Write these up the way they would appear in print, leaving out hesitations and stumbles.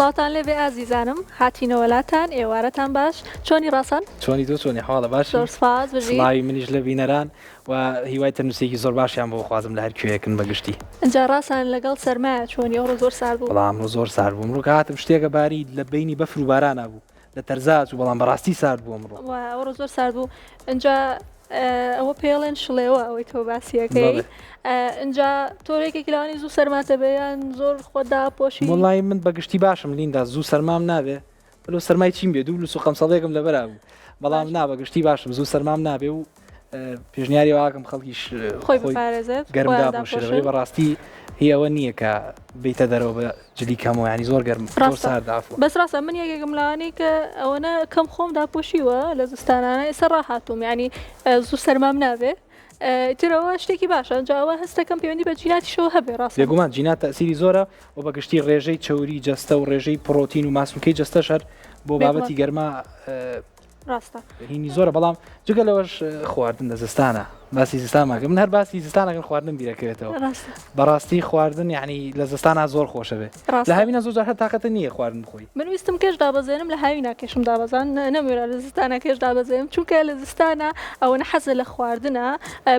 سڵاوتان لێبێ ئازیزانم هاتینەوە لاتان ئێوارەتان باش چۆنی ڕاسان؟ چۆنی تۆ چۆنی حاڵە باشی؟ زۆر سپاس بژی. سڵاوی منیش لە بینەران و هیوای تەندروستیەکی زۆر باشیان بۆ خوازم لە هەر کوێیەکن بە گشتی. ئینجا ڕاسان لەگەڵ سەرمایە چۆنی ئەوڕۆ زۆر سارد بوو. وەڵا ئەمڕۆ زۆر سارد بوو ئەمڕۆ کە هاتم شتێکە باری لە بەینی بەفر و بارانا بوو لە تەرزا ئەچوو بەڵام بەڕاستی سارد بوو ئەمڕۆ. وایە ئەوڕۆ زۆر سارد بوو ئینجا ئەوە پێڵێن شڵێوە ئەوەی تۆ باسیەکەی ئینجا تۆ یەکێکی لەوانی زوو سەرماتە بێ یان زۆر خۆت داپۆشی؟ وەڵی من بەگشتی باشم لیندا زوو سەرمام نابێ بەلۆ سەرمای چیم بێ دوو بلوس و قەمسەڵێکم لەبەرا بوو بەڵام نا بەگشتی باشم زوو سەرمام نابێ و پێشنیاری واکەم خەڵکیش خۆی بپارێزێت گەرم دابپۆشێت بەڕاستی هی ئەوە نییە کە بیتە دەرەوە بە جلی کەمەوە ینی زۆر گەرم زۆر سارد عەفوە. بەس ڕاستە من یەکێکم لەوانەی کە ئەوەنە کەم خۆم داپۆشیوە لە زستانانە ئێستا ڕاهاتووم یعنی زوو سەرمام نابێ ئیتر ئەوە شتێکی باشە جا ئەوە هەستەکەم پەیوەندی بە جیناتیشەوە هەبێ ڕاستە؟ بێگومان جینات تەئسیری زۆرە و بە گشتی ڕێژەی چەوری جەستە و ڕێژەی پڕۆتین و ماسولکەی جەستەش هەر بۆ بابەتی گەرما ڕاستە هینی زۆرە بەڵام جگە لەوەش خواردن لە زستانە باسی زستانمان کرد من هەر باسی زستانەکەم خواردنم بیرەکەوێتەوە بەڕاستی خواردن یعنی لە زستانە زۆر خۆشە بێ لە هاوینە زۆر جار هەر تاقەتە نییە خواردن بخۆی من ویستم کێش دابەزێنم لە هاوینا کێشم دابەزان نەموێرا لە زستانە کێش دابەزێنم چونکە لە زستانە ئەوەنە حەزە لە خواردنە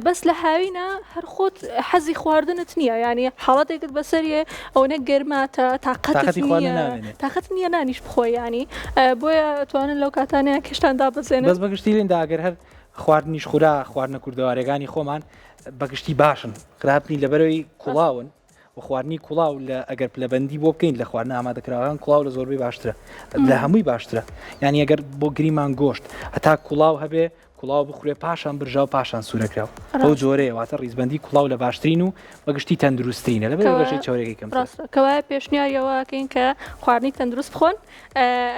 بەس لە هاوینە هەر خۆت حەزی خواردنت نییە یعنی حاڵەتێکت بەسەریێ ئەوەنە گەرماتە تاقەتت نییە تاقەت نییە نانیش بخۆی یعنی بۆیە توانن لەو کاتانەیە کێشتان دابەزێنن. بەس بەگشتی لیندا ئەگەر هەر خواردنیش خورا خواردنە کوردەواریەکانی خۆمان بەگشتی باشن خراپ نین لەبەرەوەی کوڵاون و خواردنی کوڵاو لە ئەگەر پلەبەندی بۆ بکەین لە خواردنە ئامادەکراوەکان کوڵاو لە زۆربەی باشترە لە هەمووی باشترە یعنی ئەگەر بۆ گریمان گۆشت هەتا کوڵاو هەبێ کوڵاو بخورێ پاشان برژاو پاشان سوورەکراو بەو جۆرەیە واتە ڕیزبەندی کوڵاو لە باشترین و بەگشتی تەندروستترینە لەبەر ڕێژەی چەورەکەی کەمترە. ڕاستە کەوایە پێشنیاریەوەکەین کە خواردنی تەندروست بخۆن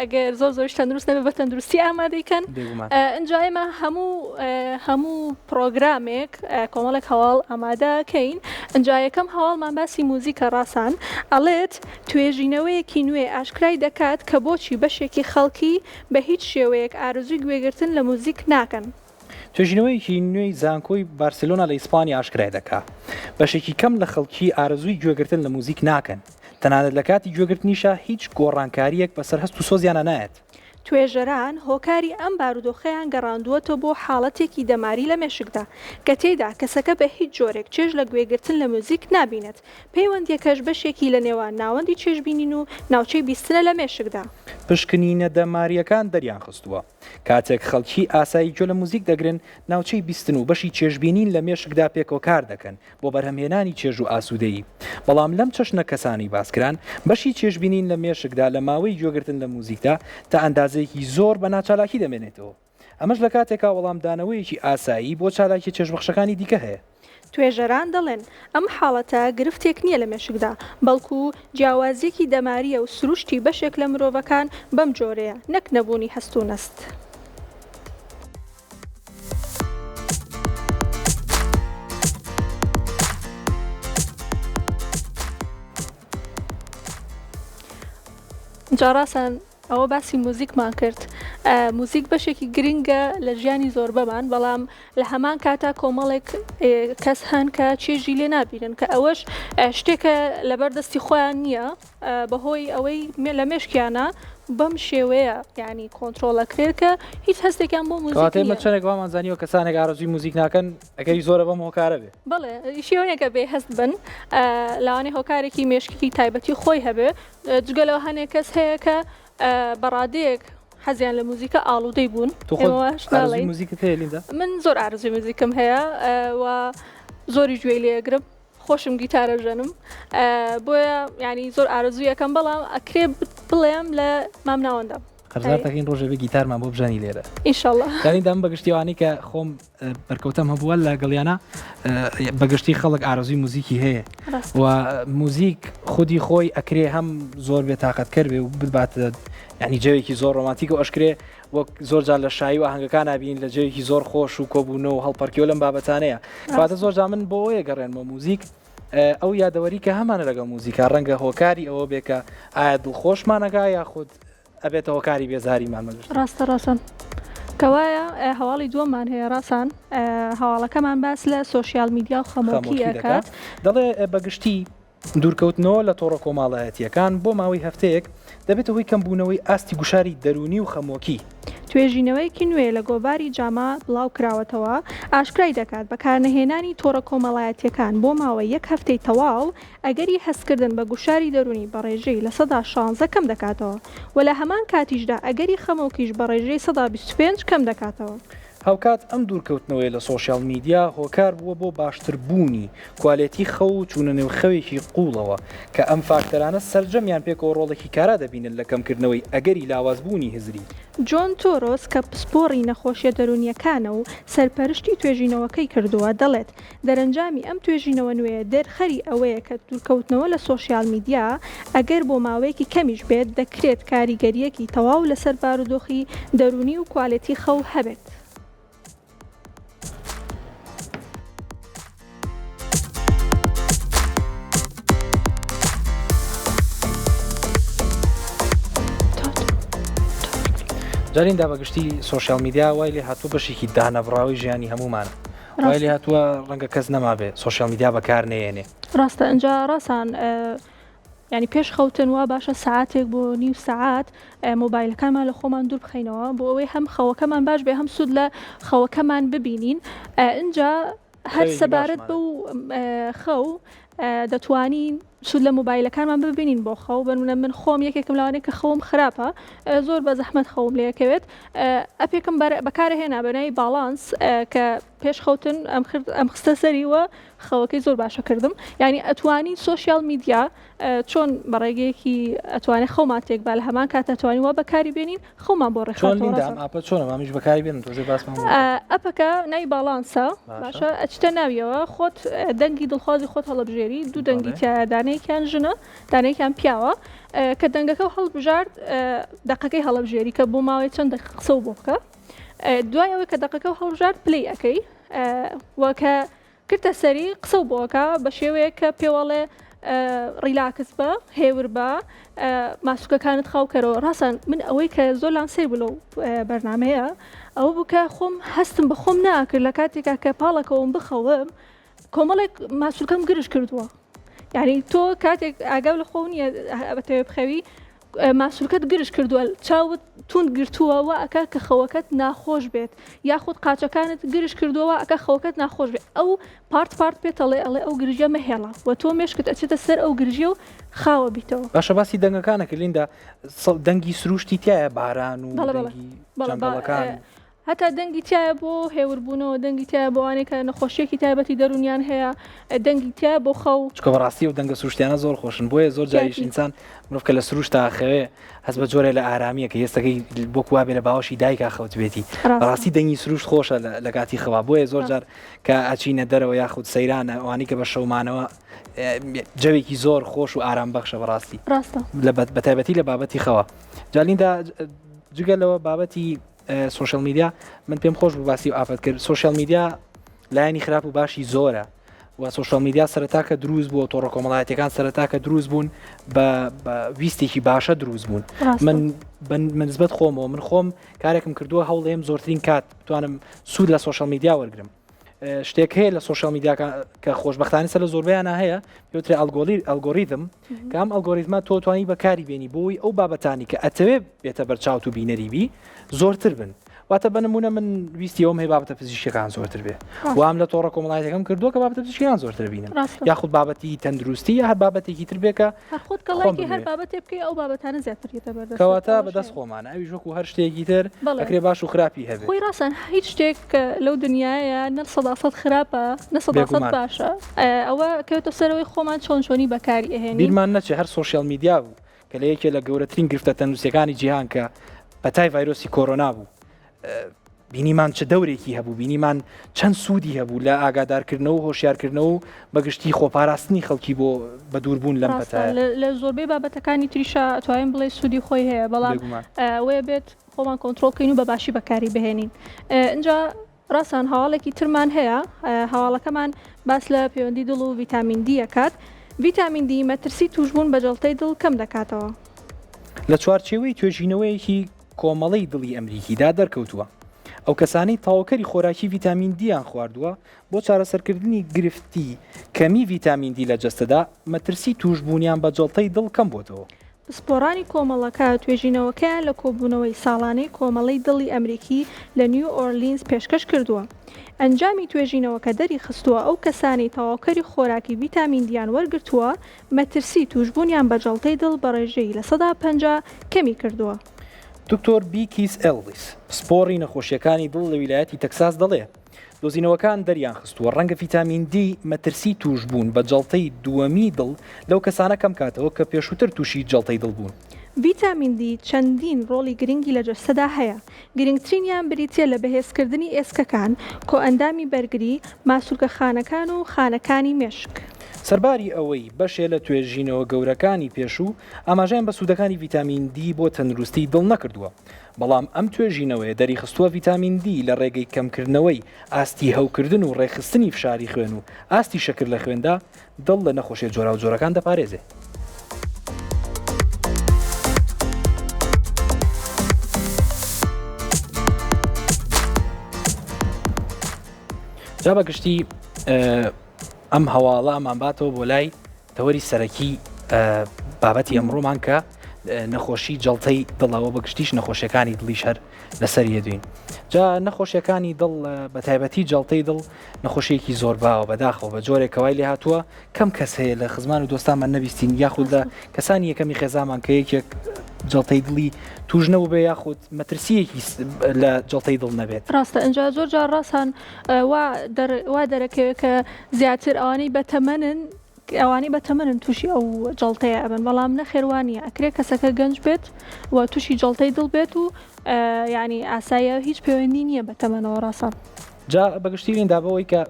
ئەگەر زۆر زۆریش تەندروست نەبێت بە تەندروستی ئامادەی کەن ئینجا ئێمە هەموو هەموو پرۆگرامێک کۆمەڵێک هەواڵ ئامادەکەین ئینجا یەکەم هەواڵمان باسی موزیکە ڕاسان ئەڵێت توێژینەوەیەکی نوێ ئاشکرای دەکات کە بۆچی بەشێکی خەڵکی بە هیچ شێوەیەک ئارەزووی گوێگرتن لە موزیک ناکەن. توێژینەوەیەکی نوێی زانکۆی بارسێلۆنا لە ئیسپانیا ئاشکرای دەکا، بەشێکی کەم لە خەڵکی ئارەزووی گوێگرتن لە موزیک ناکەن، تەنانەت لە کاتی گوێگرتنیشا هیچ گۆڕانکارییەک بەسەر هەست و سۆزیانا نایەت. توێژەران هۆکاری ئەم بارودۆخەیان گەڕاندووەتەوە بۆ حاڵەتێکی دەماری لە مێشکدا، کە تێیدا کەسەکە بە هیچ جۆرێک چێژ لە گوێگرتن لە موزیک نابینێت، پەیوەندییەکەش بەشێکی لە نێوان ناوەندی چێژبینین و ناوچەی بیستنە لە مێشکدا. پشکنینە دەمارییەکان دەریانخستووە، کاتێک خەڵکی ئاسایی گوێ لە موزیک دەگرن، ناوچەی بیستن و بەشی چێژبینین لە مێشکدا پێکەوە کار دەکەن بۆ بەرهەمهێنانی چێژ و ئاسوودەیی. بەڵام لەم چەشنە کەسانەی باسکران، بەشی چێژبینین لە مێشکدا لە ماوەی گوێگرتن لە موزیکدا تا ئەندازەیەکی زۆر بە ناچالاکی دەمێنێتەوە. ئەمەش لە کاتێکا وەڵامدانەوەیەکی ئاسایی بۆ چالاکیە چێژبەخشەکانی دیکە هەیە. توێژەران دەڵێن، ئەم حاڵەتە گرفتێک نییە لە مێشکدا، بەڵکو جیاوازییەکی دەمارییە و سروشتی بەشێک لە مرۆڤەکان بەم جۆرەیە، نەک نەبوونی هەست و نەست. جا ڕاستە ئەوە باسی موزیکمان کرد موزیک بەشێکی گرنگە لە ژیانی زۆربەمان بەڵام لە هەمان کاتا کۆمەڵێک کەس هەن کە چێژی لێ نابینن کە ئەوەش شتێکە لەبەر دەستی خۆیان نییە بەهۆی ئەوەی لە مێشکیانە بەم شێوەیە ینی کۆنتترۆڵەکرێت کە هیچ هەستێکیان بۆ موزیک چەندێک وامان زانیوە کەسانێک ئارەزووی موزیک ناکەن ئەگەری زۆرە بەم هۆکارە بێ بەڵێ شێوەیەکە بێ هەست بن لەوانەیە هۆکارێکی مێشکی تایبەتی خۆی هەبێ جگە لەوە هەنێک کەس هەیە کە بە ڕادەیەک حەزیان لە موزیکە ئاڵوودەی بوون. تۆ خۆت ئارەزووی موزیکت هەیە لیندا؟ من زۆر ئارەزووی موزیکم هەیە و زۆریش گوێی لێ ئەگرم خۆشم گیتارە ژەنم بۆیە یانی زۆر ئارەزووی ئەکەم بەڵام ئەکرێ بڵێم لە مامناوەندام. قەرزار دەکەین ڕۆژێ بێ گیتارمان بۆ بژەنی لێرە. ئینشەڵا. لیندا من بە گشتی ئەوانەی کە خۆم بەرکەوتەم هەبووە لە گەڵیانە بەگشتی خەڵک ئارەزوی موزیکی هەیە و موزیک خودی خۆی ئەکرێ هەم زۆر بێ تااقەتکەر بێ و ببات ینی جەوێکی زۆر ڕۆمانتیک و ئەشکرێ وەک زۆر جار لە شایی و ئاهەنگەکان نبین لە جەوێکی زۆر خۆش و کۆبوونەوە و هەڵپەرکیەوە لەم بابەتانەیە کاتە زۆر جا من بۆ ئەوەیە گەڕێنمەوە موزیک ئەو یادەوەری کە هەمانە لەگەڵ موزیکا ڕەنگە هۆکاری ئەوە بێ کە ئایا دڵخۆشمانەکە یاخود ئەبێتە هۆکاری بێزاریمان بە گشتی. ڕاستە ڕاستە کەوایە هەواڵی دووەممان هەیە ڕاسان هەواڵەکەمان باس لە سۆشیال میدیا و خەمۆکی ئەکات. دەڵێ بە گشتی. دوورکەوتنەوە لە تۆڕە کۆماڵایەتییەکان بۆ ماوەی هەفتەیەک دەبێتە هۆی کەمبوونەوەی ئاستی گوشاری دەروونی و خەمۆکی. توێژینەوەیەکی نوێ لە گۆڤاری جاما بڵاوکراوەتەوە، ئاشکرای دەکات، بەکارنەهێنانی تۆڕە کۆمەڵایەتییەکان بۆ ماوەی یەک هەفتەی تەواو، ئەگەری هەستکردن بە گوشاری دەروونی بە ڕێژەی 16% کەمدەکاتەوە و لە هەمان کاتیشدا ئەگەری خەمۆکیش بە ڕێژەی 25% کەمدەکاتەوە. هاوکات ئەم دوورکەوتنەوەیە لە سۆشیال میدیا هۆکار بووە بۆ باشتربوونی کوالێتی خەو و چوونە نێو خەوێکی قووڵەوە، کە ئەم فاکتەرانە سەرجەمیان پێکەوە ڕۆڵێکی کارا دەبینن لە کەمکردنەوەی ئەگەری لاوازبوونی هزری. جۆن تۆرۆس کە پسپۆڕی نەخۆشیە دەروونییەکانە و سەرپەرشتی توێژینەوەکەی کردووە، دەڵێت، دەرەنجامی ئەم توێژینەوە نوێیە دەرخەری ئەوەیە کە دوورکەوتنەوە لە سۆشیال میدیا، ئەگەر بۆ ماوەیەکی کەمیش بێت، دەکرێت کاریگەرییەکی تەواو لەسەر بارودۆخی دەروونی و کوالێتی خەو هەبێت. جاریندا بەگشتی سۆشیال میدیا وای لێ هاتووە بەشێکی دانەبڕاوی ژیانی هەموومانە. وای لێ هاتووە ڕەنگە کەس نەمابێ سۆشیال میدیا بەکار نەیەنێ. ڕاستە ئینجا ڕاسان یانی پێش خەوتن وا باشە سەعاتێک بۆ نیو سەعات مۆبایلەکانمان لە خۆمان دوور بخەینەوە بۆ ئەوەی هەم خەوەکەمان باش بێ هەم سوود لە خەوەکەمان ببینین ئینجا هەر سەبارەت بەو خەو دەتوانین سوود لە مۆبایلەکانمان ببینین بۆ خەو بەنمونە من خۆم یەکێکم لەوانەیە کە خەوم خراپە زۆر بە زەحمەت خەوم لێکەوێت ئەپێکم بەکارهێنا بە ناوی باڵانس کە پێش خەوتن ئەم خستە سەری و خەوەکەی زۆر باشە کردم یعنی ئەتوانی سۆشیال میدیا چۆن بە ڕێگەیەکی ئەتوانێت خەومان تێک با لە هەمان کات ئەتوانین وا بەکاری بێنین خەومان بۆ ڕێکخاتەوە. چۆن لیندا ئەم ئاپە چۆنە با منیش بەکاری بێنم تۆزێ باسمان بۆ بکە. ئەپەکە ناوی باڵانسە باشە ئەچیتە ناویەوە خۆت دەنگی دڵخوازی خۆت هەڵەبژێری دوو دەنگی تیایە دانەیەکیان ژنە دانەیەکیان پیاوە کە دەنگەکە هەڵبژارد دەقەکەی هەڵەبژێری کە بۆ ماوەی چەند دەقیقە قسە بۆ بکە دوای ئەوەی کە دەقەکە هەڵبژارد play ئەەکەی وەکە کردە سەری قسەو بۆ ئەکا بە شێوەیەک کە پێوەڵێ relax بە هێور بە ماسوکەکانت خاو کەرەوە ڕاستان من ئەوەی کە زۆر لام سەیر بوو لەو بەرنمەیە ئەوە بوو کە خۆم هەستم بە خۆم ناکرد لە کاتێکا کە پاڵەکەوم بخەوم کۆمەڵێک ماسولکەم گرژ کردووە یعنی تۆ کاتێک ئاگاو لە خۆ نییە بەتەوێ بخەوی ماسولکەت گرژ کردووە چاوت توند گرتووە وا ئەکا کە خەوەکەت ناخۆش بێت یاخود قاچەکانت گرژ کردووە وا ئەکا خەوەکەت ناخۆش بێت ئەو پارت پارت پێت ئەڵێ ئەڵێ ئەو گرژیە مەهێڵە و تۆ مێشکت ئەچێتە سەر ئەو گرژیە و خاوە بیتەوە. باشە باسی دەنگەکانە کرد لیندا دەنگی سروشتی تایە باران و بەڵێ بەڵێ دەنگی بەڵێ با جەنگەڵەکان هەتا دەنگی تایە بۆ هێوربوونەوە دەنگی تایە بۆ ئەوانەی کە نەخۆشیەکی تایبەتی دەروونیان هەیە دەنگی تایە بۆ خەو. چونکە بەڕاستی ئەو دەنگە سروشتیانە زۆر خۆشن بۆیە زۆر جاریش ئینسان مرۆڤ کە لە سروشتا ئەخەوێ هەست بە جۆرێ لە ئارامیە کە هێستەکەی وەکو وابێ لە باوەشی دایکا خەوتبێتی بەڕاستی دەنگی سروشت خۆشە لە کاتی خەوا بۆیە زۆر جار کە ئەچینە دەرەوە یاخود سەیرانە ئەوانی کە بە شەومانەوە جەوێکی زۆر خۆش و ئارام بەخشە بەڕاستی ڕاستە لە بەتایبەتی لە بابەتی خەوە جالیندا جگە لەوە بابەتی سۆشیال میدیا من پێم خۆش بوو باسی ئافەت کرد سۆشیال میدیا لایەنی خراپ و باشی زۆرە و سۆشیال میدیا سەرەتا کە دروست بووە تۆڕە کۆمەڵایەتەکان سەرەتا کە دروست بوون بە ویستێکی باشە دروست بوون من بەنسبەت خۆمەوە من خۆم کارێکم کردووە هەوڵێم زۆرترین کات بتوانم سوود لە سۆشیال میدیا وەرگرم شتێک هەیە لە سۆشیال میدیا کە خۆشببختانی سەر لە زۆربیانە هەیە پێوترێ ئەلگۆلی ئەلگۆریتم کە ئەم ئەلگۆریتمە تۆ توانی بەکاری بێنی بۆی ئەو بابەتانی کە ئەتەوێ بێتە بەرچاوت و بینەری بی زۆرتر بن واتە بە نمونە من ویستی ئەوم هەیە بابەتە پزیشکەکان زۆرتر بێ وام لە تۆڕە کۆمەڵایەتەکەم کردووە کە بابەتە پزیشکیان زۆرتر بینم یاخود بابەتی تەندروستی یا هەر بابەتێکی تر بێ کە هەر خۆت کە ڵایکی هەر بابەتێ بکەی ئەو بابەتانە زیاتر یەتە بەردەست. کەواتە بەدەست خۆمانە ئەویش وەکو هەر شتێکی تر ئەکرێ باش و خراپی هەبێ. خۆی ڕاستە هیچ شتێک لەو دنیایە نە 100% خراپە نە 100% باشە ئەوە کەوێتە سەرەوەی خۆمان چۆن چۆنی بەکاری ئەهێنین. بیرمان نەچێ هەر سۆشیال میدیا بوو کە لە یەکێ لە گەورەترین گرفتە تەندروستیەکانی جیهان کە پەتای ڤایرۆسی کۆرۆنا بوو بینیمان چ دەورێکی هەبوو بینیمان چەند سوودی هەبوو لە ئاگادارکردنەوە و هۆشیارکردنەوە و بەگشتی خۆپاراستنی خەڵکی بۆ بەدووربوون لەم پەتایە. لە زۆربەی بابەتەکانی تریشا ئەتوانین بڵێ سوودی خۆی هەیە بەڵام ئەوەیە بێت خۆمان کۆنترۆڵ کەین و بە باشی بەکاری بهێنین. ئینجا ڕاستان هەواڵێکی ترمان هەیە هەواڵەکەمان باس لە پەیوەندی دڵ و ڤیتامین دی ئەکات ڤیتامین دی مەترسی تووشبوون بە جەڵتەی دڵ کەم دەکاتەوە. لە چوارچێوەی توێژینەوەیەکی کۆمەڵەی دڵی ئەمریکیدا دەرکەوتووە. ئەو کەسانەی تەواوکەری خۆراکی ڤیتامین دییان خواردووە، بۆ چارەسەرکردنی گرفتی کەمی ڤیتامین دی لە جەستەدا، مەترسی تووشبوونیان بە جەڵتەی دڵ کەمبووەتەوە. پسپۆڕانی کۆمەڵەکە توێژینەوەکەیان لە کۆبوونەوەی ساڵانەی کۆمەڵەی دڵی ئەمریکی لە نیو ئۆرلینز پێشکەش کردووە. ئەنجامی توێژینەوەکە دەریخستووە ئەو کەسانەی تەواوکەری خۆراکی ڤیتامین دییان وەرگرتووە، مەترسی تووشبوونیان بە جەڵتەی دڵ بە ڕێژەی 50% کەمی کردووە. دکتۆر بیکیس ئێڵیس، پسپۆڕی نەخۆشییەکانی دڵ لە ویلایەتی تەکساس دەڵێ، دۆزینەوەکان دەریانخستووە ڕەنگە ڤیتامین دی مەترسی تووشبوون بە جەڵتەی دووەمی دڵ لەو کەسانە کەمکاتەوە کە پێشووتر تووشی جەڵتەی دڵ بوون. ڤیتامین دی چەندین ڕۆڵی گرنگی لە جەستەدا هەیە، گرنگترینیان بریتییە لە بەهێزکردنی ئێسکەکان، کۆئەندامی بەرگری، ماسولکە خانەکان و خانەکانی مێشک. سەرباری ئەوەی بەشێ لە توێژینەوە گەورەکانی پێشوو ئاماژەیان بە سوودەکانی ڤیتامین دی بۆ تەندروستی دڵ نەکردووە، بەڵام ئەم توێژینەوەیە دەریخستووە ڤیتامین دی لە ڕێگەی کەمکردنەوەی ئاستی هەوکردن و ڕێکخستنی فشاری خوێن و ئاستی شەکر لە خوێندا، دڵ لە نەخۆشیە جۆراوجۆرەکان دەپارێزێ. جا بە گشتی ئەم هەواڵە ئەمانباتەوە بۆ لای تەوەری سەرەکی بابەتی ئەمڕۆمان کە نەخۆشی جەڵتەی دڵەوە بە گشتیش نەخۆشیەکانی دڵیش هەر لەسەر یەدوین جا نەخۆشیەکانی دڵ بە تایبەتی جەڵتەی دڵ نەخۆشیەکی زۆر باوە بەداخەوە بە جۆرێک کەوای لێ هاتووە کەم کەس هەیە لە خزمان و دۆستانمان نەبیستین یاخود لە کەسانی یەکەمی خێزامان کە یەکێک جەڵتەی دڵی توش نەبوو بێ یاخود مەترسیەکی لە جەڵتەی دڵ نەبێت. ڕاستە ئینجا زۆر جار ڕاستان وا دەرەکەوێت کە زیاتر ئەوانەی بەتەمەنن ئەوانەی بەتەمەنن تووشی ئەو جەڵتەیە ئەبن بەڵام نەخێر وا نییە ئەکرێ کەسەکە گەنج بێت و تووشی جەڵتەی دڵ بێت و یعنی ئاساییە هیچ پەیوەندی نییە بە تەمەنەوە ڕاستە. جا بەگشتی لیندا بەوەی کە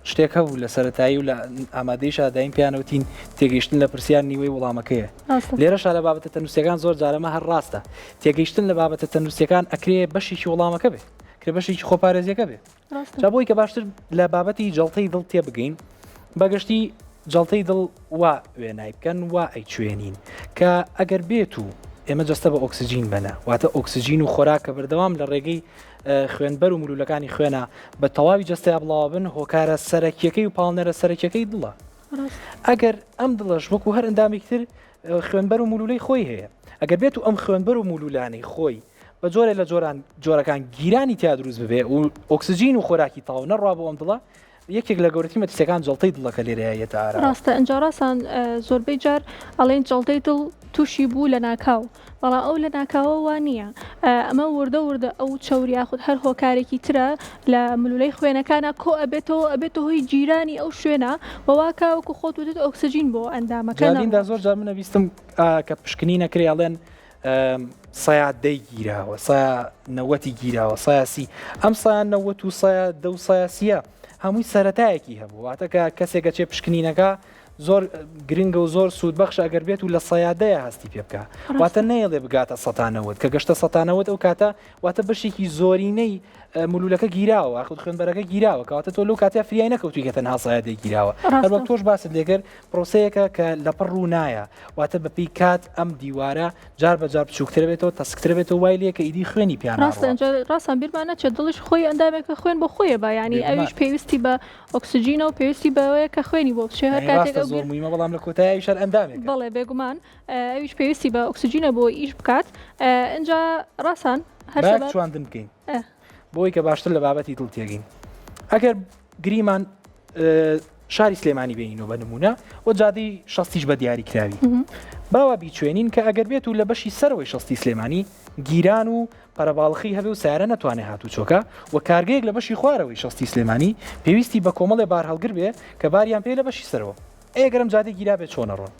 شتێک هەبوو لە سەرەتایی و لە ئامادەیشا دایم پێیانەوتین تێگەیشتن لە پرسیار نیوەی وڵامەکەیە لێرەشا لە بابەتە تەندروستیەکان زۆر جارەمە هەر ڕاستە تێگەیشتن لە بابەتە تەندروستیەکان ئەکرێ بەشێکی وڵامەکە بێ کرێ بەشێکی خۆپارێزیەکە بێ جا بۆی کە باشتر لە بابەتی جەڵتەی دڵ تێبگەین بەگشتی جەڵتەی دڵ وا وێنای بکەن وا ئەیچوێنین کە ئەگەر بێت و ئێمە جەستە بە ئۆکسجین بەنە واتە ئۆکسجین و خۆراک کە بەردەوام لە ڕێگەی خوێنبەر و مولولەکانی خوێنە بە تەواوی جەستەیا بڵاوە بن هۆکارە سەرەکیەکەی و پاڵنەرە سەرەکیەکەی دڵە ئەگەر ئەم دڵەش وەکو هەر ئەندامێکی تر خوێنبەر و مولولەی خۆی هەیە ئەگەر بێت و ئەم خوێنبەر و مولولانەی خۆی بە جۆرێ لە جۆران جۆرەکان گیرانی تیا دروست ببێ و ئۆکسجین و خۆراکی تاو نەڕوا بۆ ئەم دڵە یەکێک لە گەورەترین مەترسیەکان جەڵتەی دڵە کە لێرەیا یەتە ئاراوە. ڕاستە ئنجا ڕاستان زۆربەی جار ئەڵێن جەڵتەی دڵ توشی بوو لەناکاو بەڵام ئەو لەناکاوە وا نییە ئەمە وردە وردە ئەو چەور یاخود هەر هۆکارێکی ترە لە ملولەی خوێنەکانا کۆ ئەبێتەوە ئەبێتە هۆی گیرانی ئەو شوێنە و واکا وەکو خۆت وتت ئۆکسجین بۆ ئەندامەکە جا لیندا نەڕوات. زۆر جار من ئەبیستم کە پشکنین ئەکرێ ئەڵێن سەیا دەی گیراوە سەیا نەوەتی گیراوە سەیا سی ئەم سەیا نەوەت و سەیا دە و سەیا سیە هەمووی سەرەتایەکی هەبوو واتە کە کەسێک ئەچێ پشکنینەکە زۆر گرنگە و زۆر سوود بەخشە ئەگەر بێت و لە سەیادەیە هەستی پێ بکە واتە نەیەڵێ بگاتە سەتانەوەت کە گەشتە سەتانەوەت ئەو کاتە واتە بەشێکی زۆرینەی مولولەکە گیراوە خود خوێنبەرەکە گیراوە کەواتە تۆ لەو کاتیا فریای نەکەوتوی کە تەنها سەیادەی گیراوە هەروەک تۆش باست لێکرد پرۆسەیەکە کە لەپڕ ڕوو نایە، واتە بەپێی کات ئەم دیوارە جار بە جار بچووکترە بێتەوە، تەسکترە بێتەوە، وای لێیە کە ئیدی خوێنی پیا ڕاستە ناڕوا. ئینجا ڕاستان بیرمان نەچێت دڵیش خۆی ئەندامێکە خوێن بۆ خۆی ئەبا یانی بێگومان. ئەویش پێویستی بە ئۆکسجینە و پێویستی بەوەیە کە خوێنی بۆ بچێ هەر یانی کاتێک ڕاستە ئەو زۆر گیر موهیمە بەڵام لە کۆتایی ئەویش هەر ئەندامێکە. بەڵێ بێگومان ئەویش پێویستی بە ئۆکسجینە بۆ ئیش بکات ئینجا ڕاستان هەر با یەک سەبار چواندن بکەین ئە. بۆی کە باشتر لە بابەتی دڵ تێگەین. ئەگەر گریمان شاری سلێمانی بێنینەوە بە نمونە و جادەی شەستیش بە دیاری کراوی باوا بیچوێنین کە ئەگەر بێت و لە بەشی سەرەوەی شەستی سلێمانی گیران و قەرەباڵخی هەبێ و سیارە نەتوانێت هاتوچۆکە و کارگەیەک لە بەشی خوارەوەی شەستی سلێمانی پێویستی بە کۆمەڵێ بارهەڵگر بێ کە باریان پێ لە بەشی سەرەوە ئەگەرم جادەی گیرا بێت چۆنە ڕۆن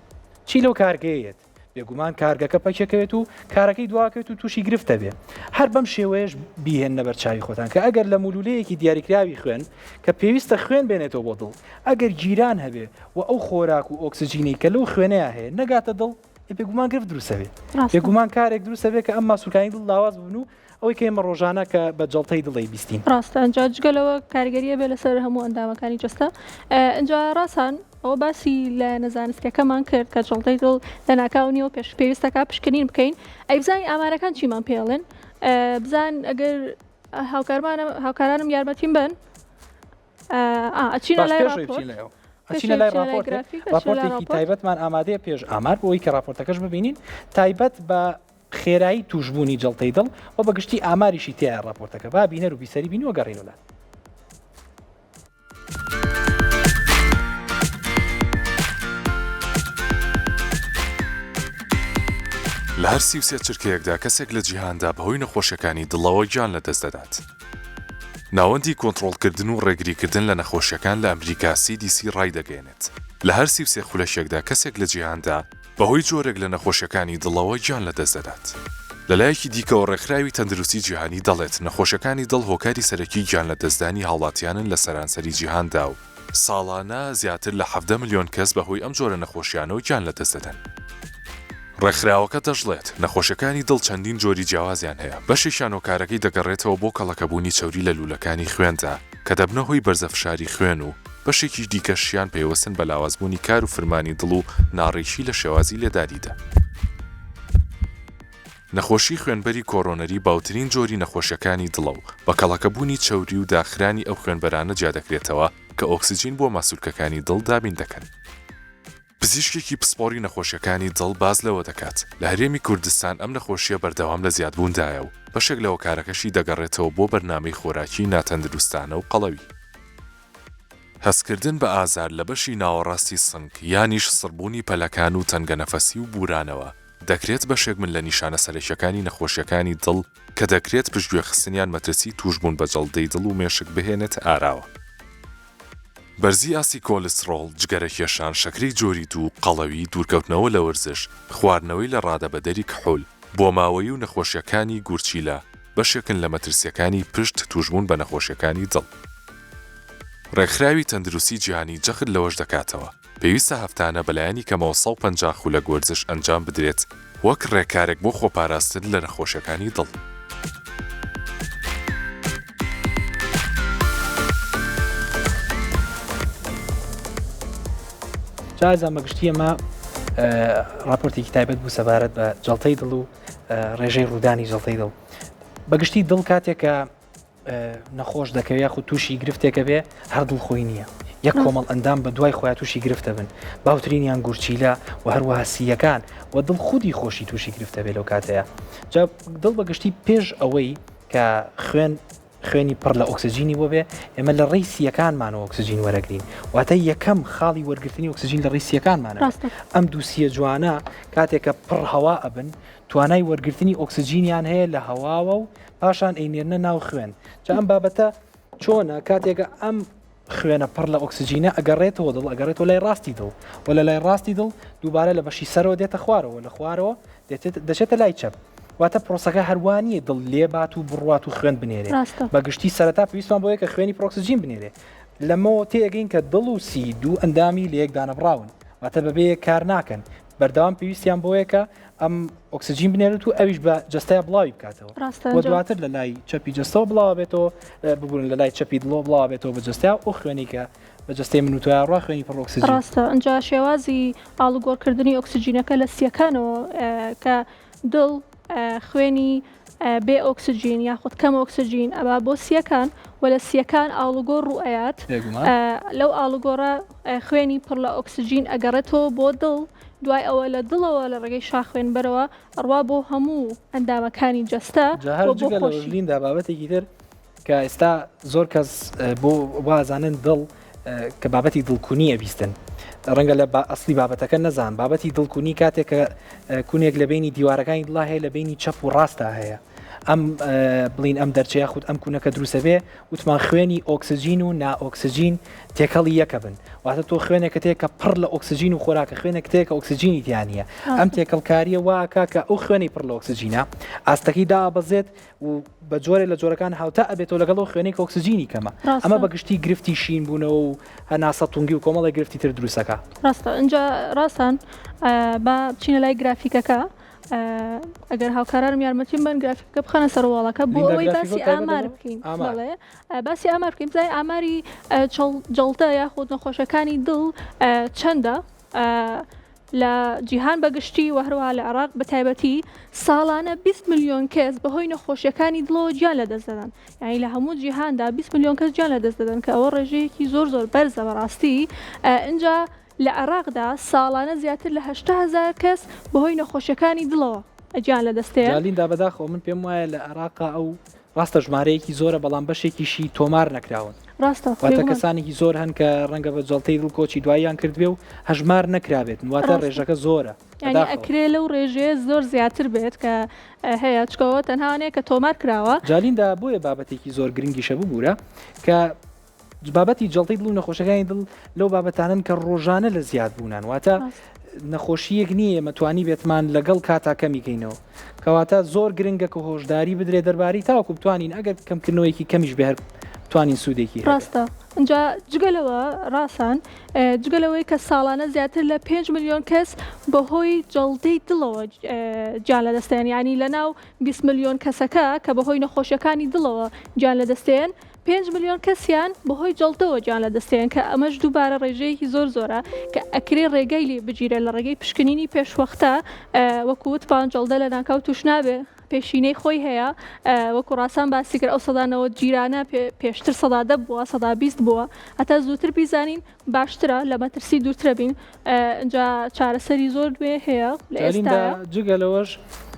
چی لەو کارگەیەت بێگومان کارگەکە پەکێکەوێت و کارەکەی دواکەوێت و تووشی گرفت دەبێت. هەر بەم شێوەیەش بیهێننە بەر چاوی خۆتان کە ئەگەر لە مولولەیەکی دیاریکراوی خوێن کە پێویستە خوێن بێنێتەوە بۆ دڵ ئەگەر گیران هەبێ و ئەو خۆراک و ئۆکسجینەی کە لەو خوێنەیا هەیە نەگاتە دڵ ئێ بێگومان گرفت دروست ئەبێ. بێگومان کارێک دروست ئەبێ کە ئەم ماسولکانی دڵ لاواز ببن و ئەوەی کە ئێمە ڕۆژانە کە بە جەڵتەی دڵ ئەیبیستین. ڕاستە ئنجا جگە لەوە کاریگەری ئەبێ لەسەر هەموو ئەندامەکانی جەستە ئنجا ڕاسان ئەوە باسی لایەنە زانستیەکەمان کرد کە جەڵتەی دڵ لەناکاو نییە و پێش پێویستەکە پشکنین بکەین ئەی بزانین ئامارەکان چیمان پێڵێن بزان ئەگەر. هاوکارمانم هاوکارانم یارمەتیم بن ئەچینە لای ئەچینە لای ڕاپۆرتێکی تایبەتمان ئامادەیە پێش ئامار بۆ ئەوەی کە ڕاپۆرتەکەش ببینین تایبەت بە خێرایی توشبوونی جەڵتەی دڵ و بە گشتی ئاماریشی تایە ڕاپۆرتەکە با بینەر و بیسەری بین و گەڕینەوە لات. لە هەر 33 چرکەیەکدا کەسێک لە جیهاندا بەهۆی نەخۆشیەکانی دڵەوە گیان لەدەست دەدات. ناوەندی کۆنتڕۆڵکردن و ڕێگریکردن لە نەخۆشیەکان لە ئەمریکا CDC ڕایدەگەیەنێت، لە هەر 33 خولەکێکدا کەسێک لە جیهاندا بەهۆی جۆرێک لە نەخۆشیەکانی دڵەوە گیان لەدەست دەدات. لەلایەکی دیکەوە ڕێکخراوی تەندروستی جیهانی دەڵێت نەخۆشیەکانی دڵ هۆکاری سەرەکی گیانلەدەستدانی هاوڵاتیانن لە سەرانسەری جیهاندا و ساڵانە زیاتر لە 17 ملیۆن کەس بەهۆی ئەم جۆرە نەخۆشیانەوە گیان لەدەست دەدەن. ڕێکخراوەکە دەشڵێت، نەخۆشیەکانی دڵ چەندین جۆری جیاوازیان هەیە، بەشێکیان هۆکارەکەی دەگەڕێتەوە بۆ کەڵەکەبوونی چەوری لە لوولەکانی خوێندا کە دەبنە هۆی بەرزە فشاری خوێن و بەشێکی دیکەشیان پەیوەستن بە لاوازبوونی کار و فرمانی دڵ و ناڕێکی لە شێوازی لێدانیدا. نەخۆشی خوێنبەری کۆرۆنەری باوترین جۆری نەخۆشیەکانی دڵە و بە کەڵەکەبوونی چەوری و داخرانی ئەو خوێنبەرانە جیادەکرێتەوە کە ئۆکسجین بۆ ماسولکەکانی دڵ دابین دەکەن. پزیشکێکی پسپۆڕی نەخۆشیەکانی دڵ باس لەوە دەکات، لە هەرێمی کوردستان ئەم نەخۆشیە بەردەوام لە زیادبووندایە و بەشێک لە هۆکارەکەشی دەگەڕێتەوە بۆ بەرنامەی خۆراکی ناتەندروستانە و قەڵەوی. هەستکردن بە ئازار لە بەشی ناوەڕاستی سنگ یانیش سڕبوونی پەلەکان و تەنگەنەفەسی و بوورانەوە دەکرێت بەشێک بن لە نیشانە سەرەکیەکانی نەخۆشیەکانی دڵ کە دەکرێت پشتگوێخستنیان مەترسی تووشبوون بە جەڵدەی دڵ و مێشک بهێنێتە ئاراوە. بەرزی ئاستی کۆلستڕۆڵ، جگەرەکێشان، شەکرەی جۆری دوو، قەڵەوی، دوورکەوتنەوە لە وەرزش، خواردنەوەی لە ڕادەبەدەری کحول، بۆماوەیی و نەخۆشییەکانی گورچیلە بەشێکن لە مەترسییەکانی پشت تووشبوون بە نەخۆشییەکانی دڵ. ڕێکخراوی تەندروستی جیهانی جەخت لەوەش دەکاتەوە، پێویستە هەفتانە بەلایەنی کەمەوە 150 خولەک وەرزش ئەنجام بدرێت وەک ڕێکارێک بۆ خۆپاراستن لە نەخۆشیەکانی دڵ. جا ئازیزان بە گشتی ئەمە ڕاپۆرتێکی تایبەت بوو سەبارەت بە جەڵتەی دڵ و ڕێژەی ڕوودانی جەڵتەی دڵ بەگشتی دڵ کاتێک کە نەخۆش دەکەوێت یاخود تووشی گرفتێکە بێ هەر دڵ خۆی نییە یەک کۆمەڵ ئەندام بە دوای خۆیان تووشی گرفتە بن باوترینیان گورچیلە و هەروەها سییەکان و دڵ خودی خۆشی تووشی گرفتە بێ لەو کاتەیە جا دڵ بە گشتی پێش ئەوەی کە خوێن خوێنی پڕ لە ئۆکسجینی بۆ بێ ئێمە لە ڕێی سیەکانمانەوە ئۆکسجین وەرەگرین واتە یەکەم خاڵی وەرگرتنی ئۆکسجین لە ڕێی سیەکانمانە ئەم دووسیە جوانە کاتێکە پڕ هەوا ئەبن توانای وەرگرتنی ئۆکسجینیان هەیە لە هەواوە و پاشان ئەینێرنە ناو خوێن جا ئەم بابەتە چۆنە کاتێکە ئەم خوێنە پڕ لە ئۆکسجینە ئەگەڕێتەوە دڵ ئەگەڕێتەوە لای ڕاستی دڵ و لە لای ڕاستی دڵ دووبارە لە بەشی سەرەوە دێتە خوارەوە لە خوارەوە دەچێتە لای چەپ واتە پرۆسەکە هەروانیە دڵ لێبات و بڕوات و خوێن بنێرێ بە گشتی سەرەتا پێویستمان بۆیە کە خوێنی پرۆکسجین بنێرێ لەمەوە تێگەین کە دڵ و سی دوو ئەندامی لە یەک دانەبڕاون واتە بەبێ کار ناکەن بەردەوام پێویستیان بۆیە کە ئەم ئۆکسجین بنێرێت و ئەویش بە جەستەیا بڵاوی بکاتەوە ڕاستە و دواتر لە لای چەپی جەستەوە بڵاوە بێتەوە ببورن لە لای چەپی دڵەوە بڵاوە بێتەوە بە جەستەیا و خوێنی کە بە جەستەی من و تۆیا ڕوا خوێنی پڕ ئۆکسجین. ڕاستە ئینجا شێوازی ئاڵوگۆڕکردنی ئۆکسجینەکە لە سییەکانەوە کە دڵ خوێنی بێ ئۆکسجین یاخود کەم ئۆکسجین ئەبا بۆ سییەکان و لە سییەکان ئاڵوگۆڕ ڕوو ئەیات لەو ئاڵوگۆڕە خوێنی پڕ لە ئۆکسجین ئەگەڕێتەوە بۆ دڵ دوای ئەوە لە دڵەوە لە ڕێگەی شاخوێنبەرەوە ئەڕوا بۆ هەموو ئەندامەکانی جەستە جا هەر و بۆ جگە لەوەش خۆشی. لیندا بابەتێکی تر کە ئێستا زۆر کەس بۆ وازانن دڵ کە بابەتی دڵکونی ئەبیستن ڕەنگە لە ئەسلی بابەتەکە نەزان بابەتی دڵکونی کاتێک کە کونێک لە بینی دیوارەکانی دڵا هەیە لە بینی چەپ و ڕاستدا هەیە ئەم بڵین ئەم دەرچە یاخود ئەم کونەکە دروستە بێ وتمان خوێنی ئۆکسجین و نائۆکسجین تێکەڵی یەکە بن واتە تۆ خوێنێکت هەیە کە پڕ لە ئۆکسجین و خۆراکە خوێنێکت هەیە کە ئۆکسجینی تیا نییە ئەم تێکەڵکاریە واکا کە ئەو خوێنەی پڕ لە ئۆکسجینە ئاستەکەی دابەزێت و بە جۆرێ لە جۆرەکان هاوتا ئەبێتەوە لەگەڵ ئەو خوێنەی کە ئۆکسجینی کەمە ئەمە بە گشتی گرفتی شین بوونەوە و هەناسە تونگی و کۆمەڵێک گرفتی تر دروستەکە. ڕاستە ئینجا ڕاستان با بچینە لای گرافیکەکە ئەگەر هاوکارانم یارمەتیم بن گرافیکەکە بخەنە سەر وەڵەکە بۆ ئەوەی باسی ئامار بکەین بەڵێ باسی ئامار بکەین بزانین ئاماری جەڵتە یاخود نەخۆشەکانی دڵ چەندە. لە جیهان بە گشتی و هەروەها لە عێراق بە تایبەتی ساڵانە 20 ملیۆن کەس بەهۆی نەخۆشیەکانی دڵەوە گیان لەدەست دەدەن یانی لە هەموو جیهاندا 20 ملیۆن کەس گیان لەدەست دەدەن کە ئەوە ڕێژەیەکی زۆر زۆر بەرزە بەڕاستی ئینجا لە عێراقدا ساڵانە زیاتر لە 80 هەزار کەس بەهۆی نەخۆشیەکانی دڵەوە گیان لەدەست دێن. جا لیندا بەداخەوە من پێم وایە لە عێراقا ئەو ڕاستە ژمارەیەکی زۆرە بەڵام بەشێکیشی تۆمار نەکراون. ڕاستە واتە بێگومان. کەسانێکی زۆر هەن کە ڕەنگە بە جەڵتەی دڵ کۆچی دواییان کردبێ و هەژمار نەکرابێتن واتە ڕاستە. ڕێژەکە زۆرە یانی بەداخەوە. ئەکرێ لەو ڕێژەیە زۆر زیاتر بێت کە هەیە چونکە ئەوە تەنها ئەوەنەیە کە تۆمار کراوە. جا لیندا بۆیە بابەتێکی زۆر گرنگیشە ببورە کە بابەتی جەڵتەی دڵ و نەخۆشەکانی دڵ لەو بابەتانەن کە ڕۆژانە لە زیاد بوونان واتە نەخۆشیەک نییە ئێمە توانی بێتمان لەگەڵ کاتا کەمی کەینەوە کەواتە زۆر گرنگە کە هۆشداری بدرێ دەربارەی تاوەکو بتوانین ئەگەر کەمکردنەوەیەکی کەمیش بێ هەر بتوانین سوودێکی هەبێ. ڕاستە ئینجا جگە لەوە ڕاسان جگە لەوەی کە ساڵانە زیاتر لە 5 ملیۆن کەس بەهۆی جەڵتەی دڵەوە گیان لەدەستدەن یانی لەناو 20 ملیۆن کەسەکە کە بەهۆی نەخۆشیەکانی دڵەوە گیان لەدەستدەن پێنج ملیۆن کەسیان بەهۆی جەڵتەوە گیان لەدەستدەیەن کە ئەمەش دووبارە ڕێژەیەکی زۆر زۆرە کە ئەکرێ ڕێگای لێ بگیرێت لە ڕێگەی پشکنینی پێشوەختە وەکو وتمان جەڵدە لەناکاو توش نابێ پێشینەی خۆی هەیە وەکو ڕاسان باسی کرد ئەو 90% گیرانە پێشتر 10% بووە 20% بووە هەتا زووتر بیزانین باشترە لە مەترسی دوورترە بین ئینجا چارەسەری زۆر نوێ هەیە لە ئێستا جگە لەوەش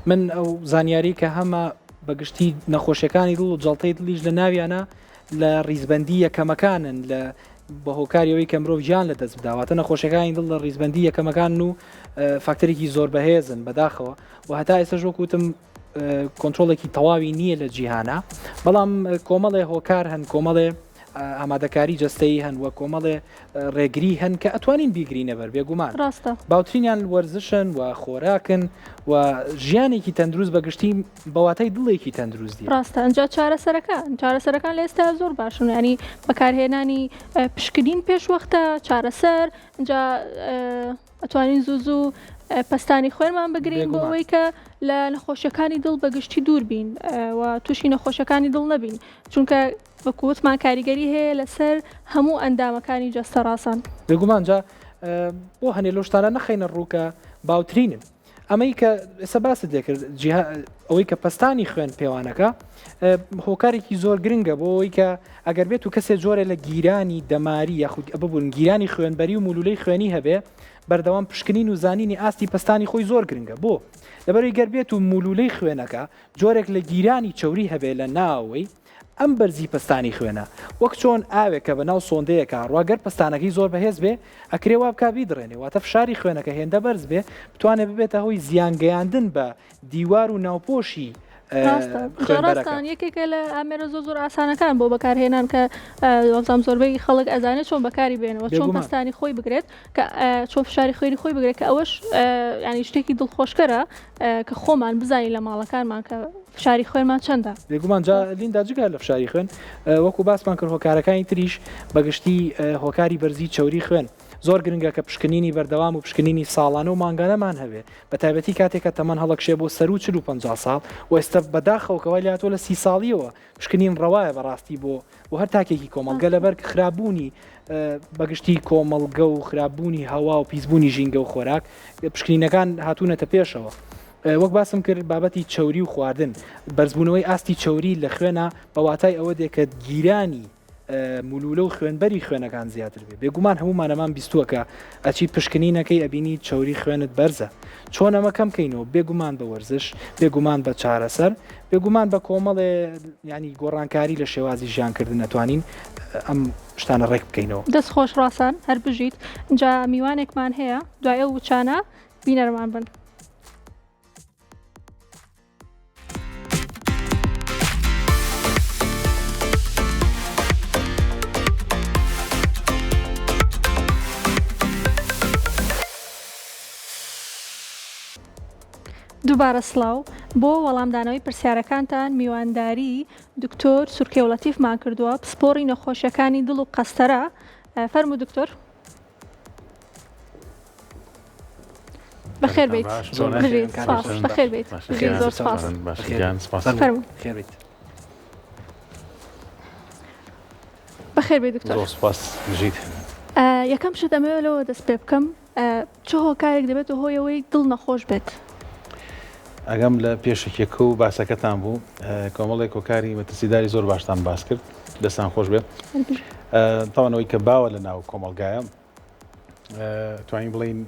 من ئەو زانیاری کە هەمە بەگشتی نەخۆشیەکانی دڵ و جەڵتەی دڵیش لە ناویانە لە ڕیزبندی یەکەمەکانن لە بە هۆکاری ئەوەی کە مرۆڤ گیان لە دەست بداواتە نەخۆشیەکانی دڵ لە ڕیزبندی یەکەمەکان و فاکتەرێکی زۆر بەهێزن بەداخەوە و هەتا ئێستاش وەک وتم کۆنترۆڵێکی تەواوی نییە لە جیهانە بەڵام کۆمەڵێ هۆکار هەن کۆمەڵێ ئامادەکاری جەستەیی هەن و کۆمەڵێ ڕێگری هەن کە ئەتوانین بیگرینە بەر بێگومان ڕاستە باوترینیان وەرزشن و خۆراکن و ژیانێکی تەندروست بە گشتی بە واتای دڵێکی تەندروست دی ڕاستە ئەنجا چارەسەرەکان چارەسەرەکان لە ئێستا زۆر باشن ینی بەکارهێنانی پشکنین پێش وەختە چارەسەر ئەنجا ئەتوانین زوو زوو پەستانی خوێنمان بگرین بۆ ئەوەی کە لە نەخۆشیەکانی دڵ بەگشتی دوور بین و تووشی نەخۆشەکانی دڵ نەبین چونکە وەکو وتمان کاریگەری هەیە لەسەر هەموو ئەندامەکانی جەستە ڕاسان. بێگومان جا بۆ هەنێ لەو شتانە نەخەینە ڕوو کە باوترینن ئەمەی کە ئێستا باست لێکرد جیها ئەوەی کە پەستانی خوێن پێوانەکە هۆکارێکی زۆر گرنگە بۆ ئەوەی کە ئەگەر بێت و کەسێ جۆرێ لە گیرانی دەماری یاخود ببوون گیرانی خوێنبەری و مولولەی خوێنی هەبێ بەردەوام پشکنین و زانینی ئاستی پەستانی خۆی زۆر گرنگە بۆ لەبەرەی گەر بێت و مولولەی خوێنەکە جۆرێک لە گیرانی چەوری هەبێ لە ناوەوەی ئەم بەرزی پەستانی خوێنە وەک چۆن ئاوێک کە بەناو سۆندەیەکا ئەڕوا گەر پەستانەکەی زۆر بەهێز بێ ئەکرێ وا بکا بیدڕێنێ واتە فشاری خوێنەکە هێندە بەرز بێ بتوانێ ببێتە هۆی زیان گەیاندن بە دیوار و ناوپۆشی ڕاستە خوێنبەرەکە. ڕاستان یەکێکە لە ئامێرە زۆر زۆر ئاسانەکان بۆ بەکارهێنان کە وابزانم زۆربەی خەڵک ئەزانێت چۆن بەکاری بێنەوە چۆن بێگومان. پەستانی خۆی بگرێت کە چۆن فشاری خوێنی خۆی بگرێت کە ئەوەش ینی شتێکی دڵخۆشکەرە کە خۆمان بزانین لە ماڵەکانمان کە فشاری خوێنمان چەندە. بێگومان جا لیندا جگە لە فشاری خوێن وەکو باسمان کرد هۆکارەکانی تریش بەگشتی هۆکاری بەرزی چەوری خوێن زۆر گرنگە کە پشکنینی بەردەوام و پشکنینی ساڵانە و مانگانەمان هەبێ بە تایبەتی کاتێک کە تەمەن هەڵەکشێ بۆ سەروو 40 و 50 ساڵ و ئێستا بەداخەوە کە وای لێهاتووە لە سی ساڵیەوە پشکنین ڕەوایە بەڕاستی بۆ بۆ هەر تاکێکی کۆمەڵگە لەبەر خراپبوونی بەگشتی کۆمەڵگە و خراپبوونی هەوا و پیسبوونی ژینگە و خۆراک پشکنینەکان هاتوونەتە پێشەوە. وەک باسم کرد بابەتی چەوری و خواردن بەرزبوونەوەی ئاستی چەوری لە خوێنە بە واتای ئەوە دێ کە گیرانی مولولە و خوێنبەری خوێنەکان زیاتر بێ بێگومان هەموومانەمان بیستووە کە ئەچی پشکنینەکەی ئەبینی چەوری خوێنت بەرزە چۆن ئەمە کەم کەینەوە بێگومان بە وەرزش بێگومان بە چارەسەر بێگومان بە کۆمەڵێ ینی گۆڕانکاری لە شێوازی ژیانکردن ئەتوانین ئەم شتانە ڕێک بکەینەوە. دەست خۆش ڕاسان هەر بژیت جا میوانێکمان هەیە دوای ئەو وچانە بینەرمان بن. دووبارە سڵاو، بۆ وەڵامدانەوەی پرسیارەکانتان میوانداری دکتۆر سورکێو لەتیفمان کردووە پسپۆڕی نەخۆشیەکانی دڵ و قەستەرە، فەرموو دکتۆر. بەخێر بیت بەخێر بیت زۆر سپاس بەخێر بێ دکتۆر زۆر سپاس بژیت یەکەم شت ئەمەوێ لەوە دەست پێ بکەم. چ هۆکارێک دەبێتە هۆی ئەوەی دڵ نەخۆش بێت؟ ئاگام لە پێشەکیەکە و باسەکەتان بوو کۆمەڵێک هۆکاری مەترسیداری زۆر باشتان باس کرد دەستان خۆش بێت تاوان ئەوەی کە باوە لە ناو کۆمەڵگایە توانین بڵین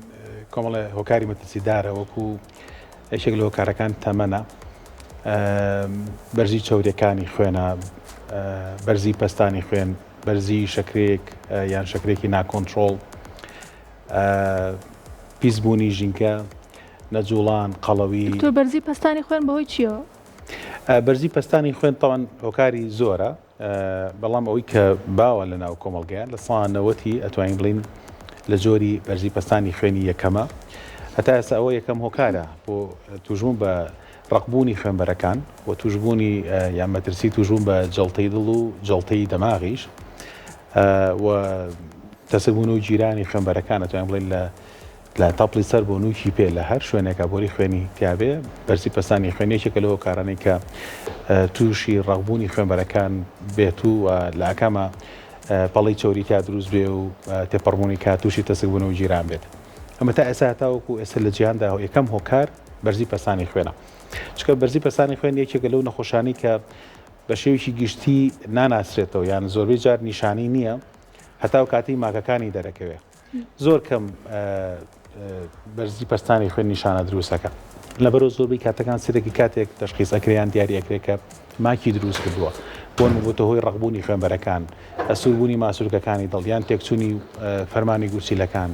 کۆمەڵێ هۆکاری مەترسیدارە وەکو یەکێک لە هۆکارەکان تەمەنە بەرزی چەوریەکانی خوێنە بەرزی پەستانی خوێن بەرزی شەکرێک یان شەکرێکی ناکۆنترۆڵ پیسبوونی ژینگە، نەجوڵان، قەڵەوی. دکتۆر بەرزی پەستانی خوێن بەهۆی چیەوە؟ بەرزی پەستانی خوێن تاوان هۆکاری زۆرە بەڵام ئەوەی کە باوە لە ناو کۆمەڵگەیان لە سا نەوەتی ئەتوانین بڵین لە جۆری بەرزی پەستانی خوێنی یەکەمە هەتا ئێستا ئەوە یەکەم هۆکارە بۆ توشبوون بە ڕەقبوونی خوێنبەرەکان و توشبوونی یان مەترسی توشبوون بە جەڵتەی دڵ و جەڵتەی دەماغیش و تەسکبوون و گیرانی خوێنبەرەکان ئەتوانین بڵێین لە لە تەپڵی سەر بۆ نووکی پێ لە هەر شوێنێکا بۆری خوێنی تیابێ بەرزی پەستانی خوێن یەکێکە لەو هۆکارانەی کە تووشی ڕەقبوونی خوێنبەرەکان بێت و لە ئاکاما پەڵەی چەوری تیا دروست بێ و تێپەڕبوونی کات تووشی تەسکبوون و گیران بێت. ئەمە تا ئێستا هەتاوەکو ئێستا لە جیهاندا یەکەم هۆکار بەرزی پەستانی خوێنە. چونکە بەرزی پەستانی خوێن یەکێکە لەو نەخۆشانەی کە بە شێوەیەکی گشتی ناناسرێتەوە یان زۆربەی جار نیشانەی نییە هەتاو کاتەی ماکەکانی دەرەکەوێ زۆر کەم بەرزی پەستانی خوێن نیشانە دروستەکە لەبەرەوە زۆربەی کاتەکان سرێکی کاتێک تەشخیص ئەکریان دیاری ئەکرێ کە ماکی دروست کردووە بۆ بۆتە هۆی ڕەقبوونی خوێنبەرەکان ئەسووربوونی ماسولکەکانی دڵ یان تێکچوونی فەرمانی گورچیلەکان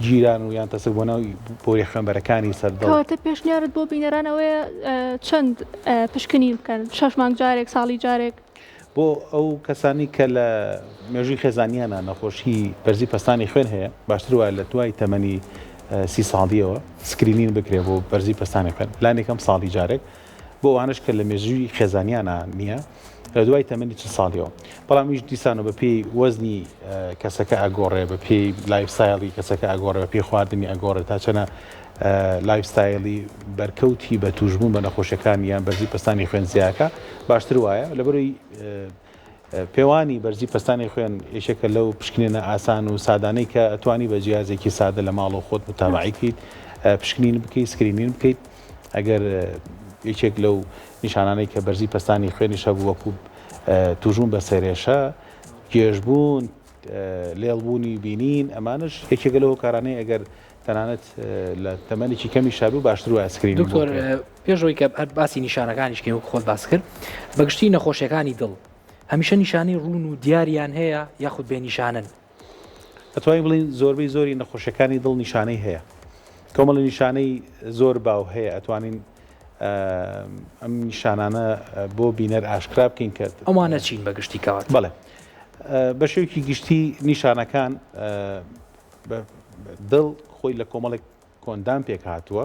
گیران و یان تەسکبوونەوەی بۆری خوێنبەرەکانی سەر دڵ. کەواتە پێشنیارت بۆ بینەران ئەوەیە چەند پشکنین بکەن؟ شەش مانگ جارێک، ساڵی جارێک؟ بۆ ئەو کەسانەی کە لە مێژووی خێزانیانە نەخۆشی بەرزی پەستانی خوێن هەیە، باشتر وایە لە دوای تەمەنی سی ساڵییەوە screening بکرێت بۆ بەرزی پەستانی خوێن، لانیکەم ساڵی جارێک. بۆ ئەوانەش کە لە مێژووی خێزانیانە نییە لە دوای تەمەنی چل ساڵیەوە بەڵام ئیش دیسانەوە بە پێی وەزنی کەسەکە ئەگۆڕێ بە پێی lifestyle ی کەسەکە ئەگۆڕێ بە پێی خواردنی ئەگۆڕێ تا چەنە lifestyle ی بەرکەوتی بە توشبوون بە نەخۆشیەکان یان بەرزی پەستانی خوێن زیاکە باشتر وایە لەبەرەوەی پێوانی بەرزی پەستانی خوێن یەکێکە لەو پشکنینە ئاسان و سادانەی کە ئەتوانی بە جیازێکی سادە لە ماڵەوە خۆت متابعی بکەیت پشکنین بکەیت screening بکەیت ئەگەر یەکێک لەو نیشانانەی کە بەرزی پەستانی خوێنیش هەبوو وەکو توشبوون بە سەرێشە، گێژبوون، لێڵبوونی بینین ئەمانەش یەکێکە لەو هۆکارانەی ئەگەر تەنانەت لە تەمەنێکی کەمیشا بوو باشتر وایە screening بۆ دکتۆر بکرێت. پێش ئەوەی کە هەر باسی نیشانەکانیش کەین وەکو خۆت باس کرد بەگشتی نەخۆشیەکانی دڵ هەمیشە نیشانەی ڕوون و دیاریان هەیە یاخود بێ نیشانەن؟ ئەتوانین بڵێین زۆربەی زۆری نەخۆشیەکانی دڵ نیشانەی هەیە کۆمەڵە نیشانەی زۆر باو هەیە ئەتوانین ئەم نیشانانە بۆ بینەر ئاشکرا بکەین کە ئەوانە چین بە گشتی کەوات؟ بەڵێ بە شێوەیەکی گشتی نیشانەکان دڵ خۆی لە کۆمەڵێک کۆئەندام پێکهاتووە،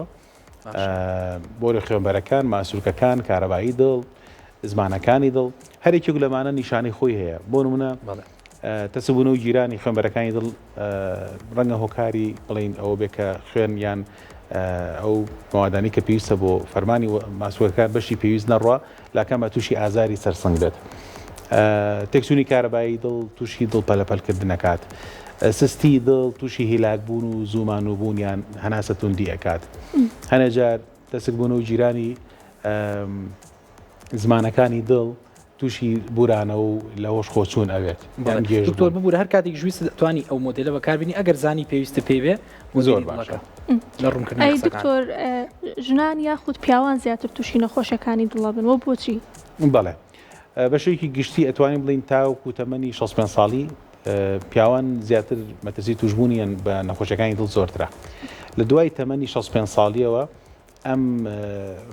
بۆری خوێنبەرەکان، ماسولکەکان، کارەبایی دڵ، زمانەکانی دڵ، هەر یەکێک لەمانە نیشانەی خۆی هەیە. بۆ نمونە تەسکبوونەوە و گیرانی خوێنبەرەکانی دڵ ڕەنگە هۆکاری بڵین ئەوە بێ کە خوێن یان ئەو مەوادانی کە پێویستە بۆ فەرمانی ماسولکەکان بەشی پێویست نەڕوا لاکان با تووشی ئازاری سەر سنگ بێت. تێکچوونی کارەبایی دڵ تووشی دڵ پەلەپەلکردن ئەکات. سستی دڵ تووشی هیلاکبوون و زوو مانووبوون یان هەناسە توندی ئەکات. هەنێ جار تەسکبوون و گیرانی زمانەکانی دڵ تووشی بورانە و لە هۆش خۆچوون ئەوێت. یان گێژ دکتۆر ببورە هەر کاتێکیش ویستت ئەتوانی ئەو مۆدێلە بەکاربێنی ئەگەر زانی پێویستت پێی بێ زۆر باشە. لە ڕوونکردنەوەی ئەی قسەکان. دکتۆر ژنان یاخود پیاوان زیاتر تووشی نەخۆشیەکانی دڵ ئەبن وە بۆچی؟ بەڵێ بە شێوەیەکی گشتی ئەتوانین بڵێین تاوەکو تەمەنی 65 ساڵی پیاوان زیاتر مەترسی توشبوونیان بە نەخۆشیەکانی دڵ زۆرترە لە دوای تەمەنی 65 ساڵیەوە ئەم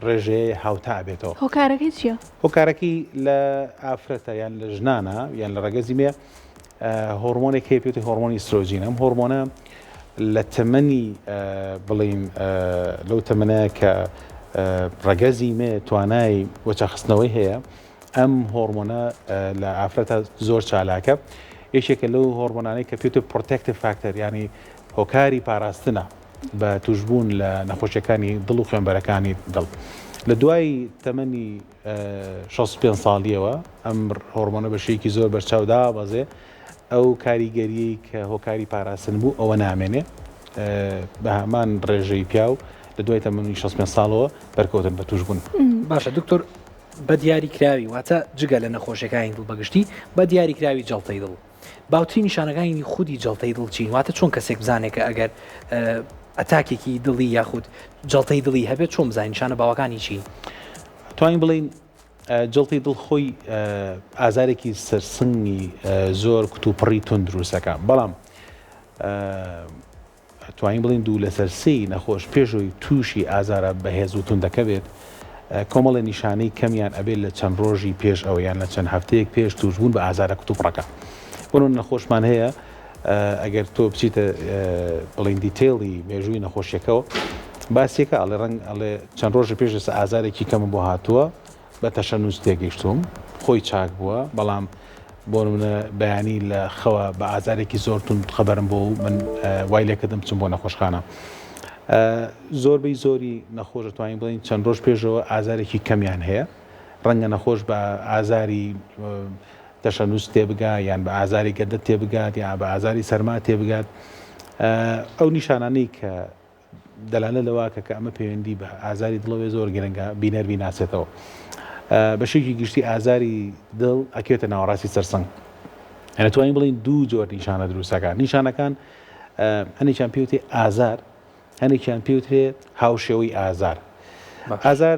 ڕێژەیە هاوتا ئەبێتەوە. هۆکارەکەی چیە؟ هۆکارەکەی لە ئافرەتە یان لە ژنانە یان لە ڕەگەزی مێ هۆرمۆنێک هەیە پێوتە هۆرمۆنی ئیسترۆجین ئەم هۆرمۆنە لە تەمەنی بڵین لەو تەمەنە کە ڕەگەزی مێ توانای وەچەخستنەوەی هەیە ئەم هۆرمۆنە لە ئافرەتە زۆر چالاکە یەکێکە لەو هۆرمۆنانەی کە پێوتە protective factor ینی هۆکاری پاراستنە بە توشبوون لە نەخۆشیەکانی دڵ و خوێنبەرەکانی دڵ. لە دوای تەمەنی 65 ساڵیەوە ئەم هۆرمۆنە بە شێوەیەکی زۆر بەرچاو دابەزێ، ئەو کاریگەریەی کە هۆکاری پاراستن بوو ئەوە نامێنێ. بە هەمان ڕێژەی پیاو لە دوای تەمەنی 65 ساڵەوە بەرکەوتن بە تووشبوون. باشە دکتۆر بە دیاری کراوی واتە جگە لە نەخۆشیەکانی دڵ بەگشتی بە دیاری کراوی جەڵتەی دڵ باوترین نیشانەکانی خودی جەڵتەی دڵ چین واتە چۆن کەسێک بزانێت کە ئەگەر ئەتاکێکی دڵی یاخود جەڵتەی دڵی هەبێت چۆن بزانین نیشانە باوەکانی چین؟ توانین بڵێین جەڵتەی دڵ خۆی ئازارێکی سەرسنگی زۆر کتوپڕی توند دروستەکە بەڵام ئەتوانین بڵێین دوو لەسەر سێی نەخۆش پێش ئەوەی تووشی ئازارە بەهێز و توندەکە بێت، کۆمەڵێ نیشانەی کەمیان ئەبێت لە چەند ڕۆژی پێش ئەوە یان لە چەند هەفتەیەک پێش تووشبوون بە ئازارە کوتوپڕەکە. بۆ نموونە نەخۆشمان هەیە ئەگەر تۆ بچیتە بڵێین detail ی مێژووی نەخۆشیەکەوە باسیەکە ئەڵێ ڕەنگ ئەڵێ چەند ڕۆژە پێش ئێستا ئازارێکی کەمم بۆ هاتووە بە تەشەنوج تێگەیشتووم خۆی چاک بووە بەڵام بۆ نمونە بەیانی لە خەوە بە ئازارێکی زۆر توند خەبەرم بۆ و من وای لێکردم بچم بۆ نەخۆشخانە. زۆربەی زۆری نەخۆش دەتوانین بڵێین چەند ڕۆژ پێشەوە ئازارێکی کەمیان هەیە ڕەنگە نەخۆش بە ئازاری تەشەنوج تێبگا یان بە ئازاری گەدە تێبگات یان بە ئازاری سەرما تێبگات ئەو نیشانانەی کە دەلالەت لەوە ئەکا کە ئەمە پەیوەندی بە ئازاری دڵەوەیە زۆر گرنگە بینەر بیناسێتەوە. بە شێوەیەکی گشتی ئازاری دڵ ئەکەوێتە ناوەڕاستی سەرسنگ. یانی توانین بڵێین دوو جۆر نیشانە دروستەکان. نیشانەکان هەنێکیان پێوتێ ئازار، هەنێکیان پێوترێ هاوشێوەی ئازار. ئازار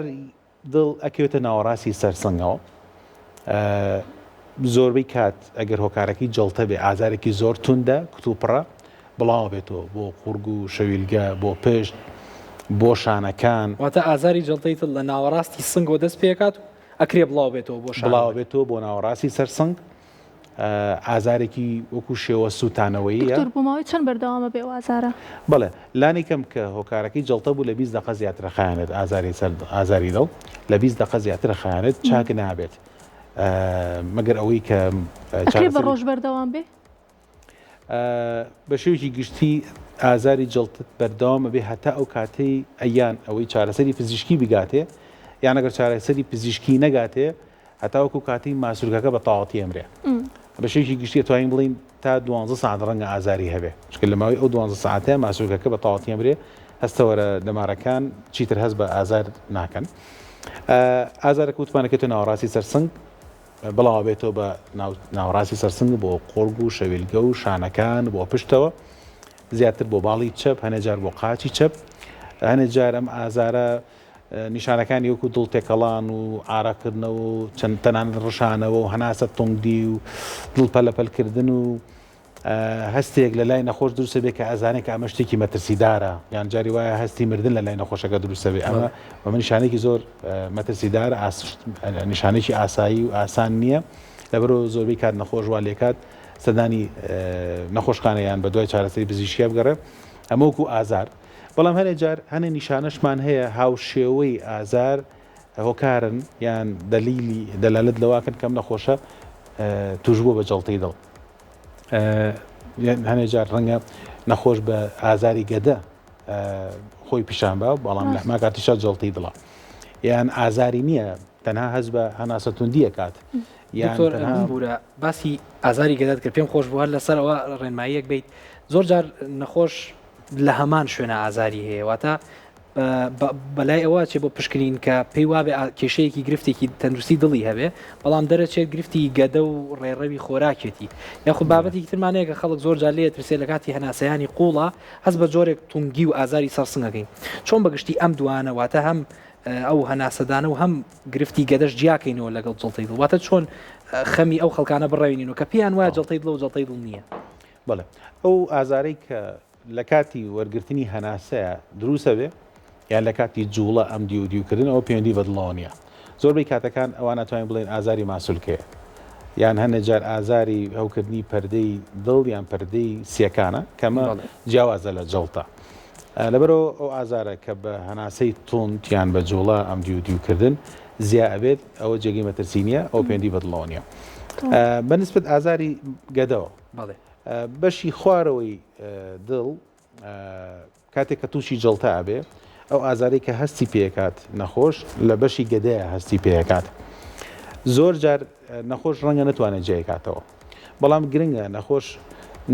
دڵ ئەکەوێتە ناوەڕاستی سەرسنگەوە. زۆربەی کات ئەگەر هۆکارەکەی جەڵتە بێ ئازارێکی زۆر توندە کتوپڕە بڵاوە بێتەوە بۆ قوڕگ و شەویلگە بۆ پشت بۆ شانەکان. واتە ئازاری جەڵتەی دڵ لە ناوەڕاستی سنگەوە دەست پێکات و ئەکرێ بڵاو بێتەوە بۆ شانەکان. بڵاوە بێتەوە بۆ ناوەڕاستی سەر سنگ. ئازارێکی وەکو شێوە سووتانەوەییە. دکتۆر بۆ ماوەی چەند بەردەوامە بێ ئەو ئازارە؟ بەڵێ لانی کەم کە هۆکارەکەی جەڵتە بوو لە 20 دەقە زیاترە خایەنێت ئازاری سەر ئازاری دڵ لە 20 دەقە زیاترە خایەنێت چاک نابێت مەگەر ئەوەی کە ئەکرێ بە ڕۆژ بەردەوام بێ؟ بە شێوەیەکی گشتی ئازاری جەڵتت بەردەوام ئەبێ هەتا ئەو کاتەی یان ئەوەی چارەسەری پزیشکی بگاتێ یان ئەگەر چارەسەری پزیشکی نەگاتێ هەتاوەکو کاتەی ماسولکەکە بە تەواوەتی ئەمرێ. بە شێوەیەکی گشتی ئەتوانین بڵێین تا دوانزە سەعات ڕەنگە ئازاری هەبێ، چونکە لە ماوەی ئەو دوانزە سەعاتەیە ماسولکەکە بە تەواوەتی ئەمرێ، هەستەوەرە دەمارەکان چیتر هەست بە ئازار ناکەن. ئازارەکە وتمان ئەکەوێتە ناوەڕاستی سەر سنگ، بڵاو ئەبێتەوە بە ناوەڕاستی سەر سنگ بۆ قوڕگ و شەویلگە و شانەکان بۆ پشتەوە، زیاتر بۆ باڵی چەپ، هەنێ جار بۆ قاچی چەپ. هەنێ جار ئەم ئازارە نیشانەکانی وەکو دڵ تێکەڵان و ئارەقکردنەوە و چەند تەنانەت ڕشانەوە و هەناسە توندی و دڵ پەلەپەلکردن و هەستێک لە لای نەخۆش دروستە بێ کە ئەزانێت کە ئەمە شتێکی مەترسیدارە یان جاری وایە هەستی مردن لە لای نەخۆشەکە دروستە بێ ئەمە بەمە نیشانێکی زۆر مەترسیدار نیشانێکی ئاسایی و ئاسان نییە لەبەرەوە زۆربەی کات نەخۆش وا لێکات سەردانی نەخۆشخانە یان بە دوای چارەسەری پزیشکیا بگەڕێ ئەمە وەکو ئازار بەڵام هەنێ جار هەنێ نیشانەشمان هەیە هاوشێوەی ئازار هۆکارن یان دەلیلی دەلالەت لەواکەن کەم نەخۆشە توشبووە بە جەڵتەی دڵ. هەنێ جار ڕەنگە نەخۆش بە ئازاری گەدە خۆی پیشان بە بەڵام لە هەمان کاتیشا جەڵتەی دڵە یان ئازاری نییە تەنها هەست بە هەناسە توندیە کات یان دکتۆر ببورە باسی ئازاری گەدەت کرد پێم خۆش بوو هەر لەسەر ئەوە ڕێنماییەک بیت زۆر جار نەخۆش لە هەمان شوێنە ئازاری هەیە واتە بەلای ئەوە چێ بۆ پشکنین کە پێی وابێ کێشەیەکی گرفتێکی تەندروستی دڵی هەبێ بەڵام دەرەچێت گرفتی گەدە و ڕێڕەوی خۆراکێتی یاخود بابەتێکی ترمانەیە کە خەڵک زۆر جار لێ ترسێ لە کاتی هەناسەیانی قوڵە هەست بە جۆرێک تونگی و ئازاری سەرسنگەکەین چۆن بەگشتی ئەم دوانە واتە هەم ئەو هەناسەدانە و هەم گرفتی گەدەش جیاکەینەوە لەگەڵ جڵتەی دڵ واتە چۆن خەمی ئەو خەڵکانە بڕەوینەوە کە پێیان وایە جڵتەی دڵ و جڵتەی دڵ نییە بەڵێ ئەو ئازارەی کە لە کاتی وەرگرتنی هەناسەیە دروستەبێ یان لە کاتی جوڵە ئەم دیو دیو کردن ئەوە پەیوەندی بە دڵەوە نییە زۆربەی کاتەکان ئەوان ئەتوانین بڵێن ئازاری ماسولکەیە یان هەنێ جار ئازاری هەوکردنی پەردەی دڵ یان پەردەی سیەکانە کەمە جیاوازە لە جەڵتە لەبەرەوە ئەو ئازارە کە بە هەناسەی توند یان بە جوڵە ئەم دیو دیوکردن زیا ئەبێت ئەوە جێگەی مەترسی نییە ئەو پەیوەندی بە دڵەوە نییە بەنسبت ئازاری گەدەوە بەشی خوارەوەی دڵ کاتێک کە تووشی جەڵتە ئەبێ ئەو ئازارەی کە هەستی پێکات نەخۆش لە بەشی گەدەیە هەستی پێکات زۆر جار نەخۆش ڕەنگە نتوانێت جێکاتەوە بەڵام گرنگە نەخۆش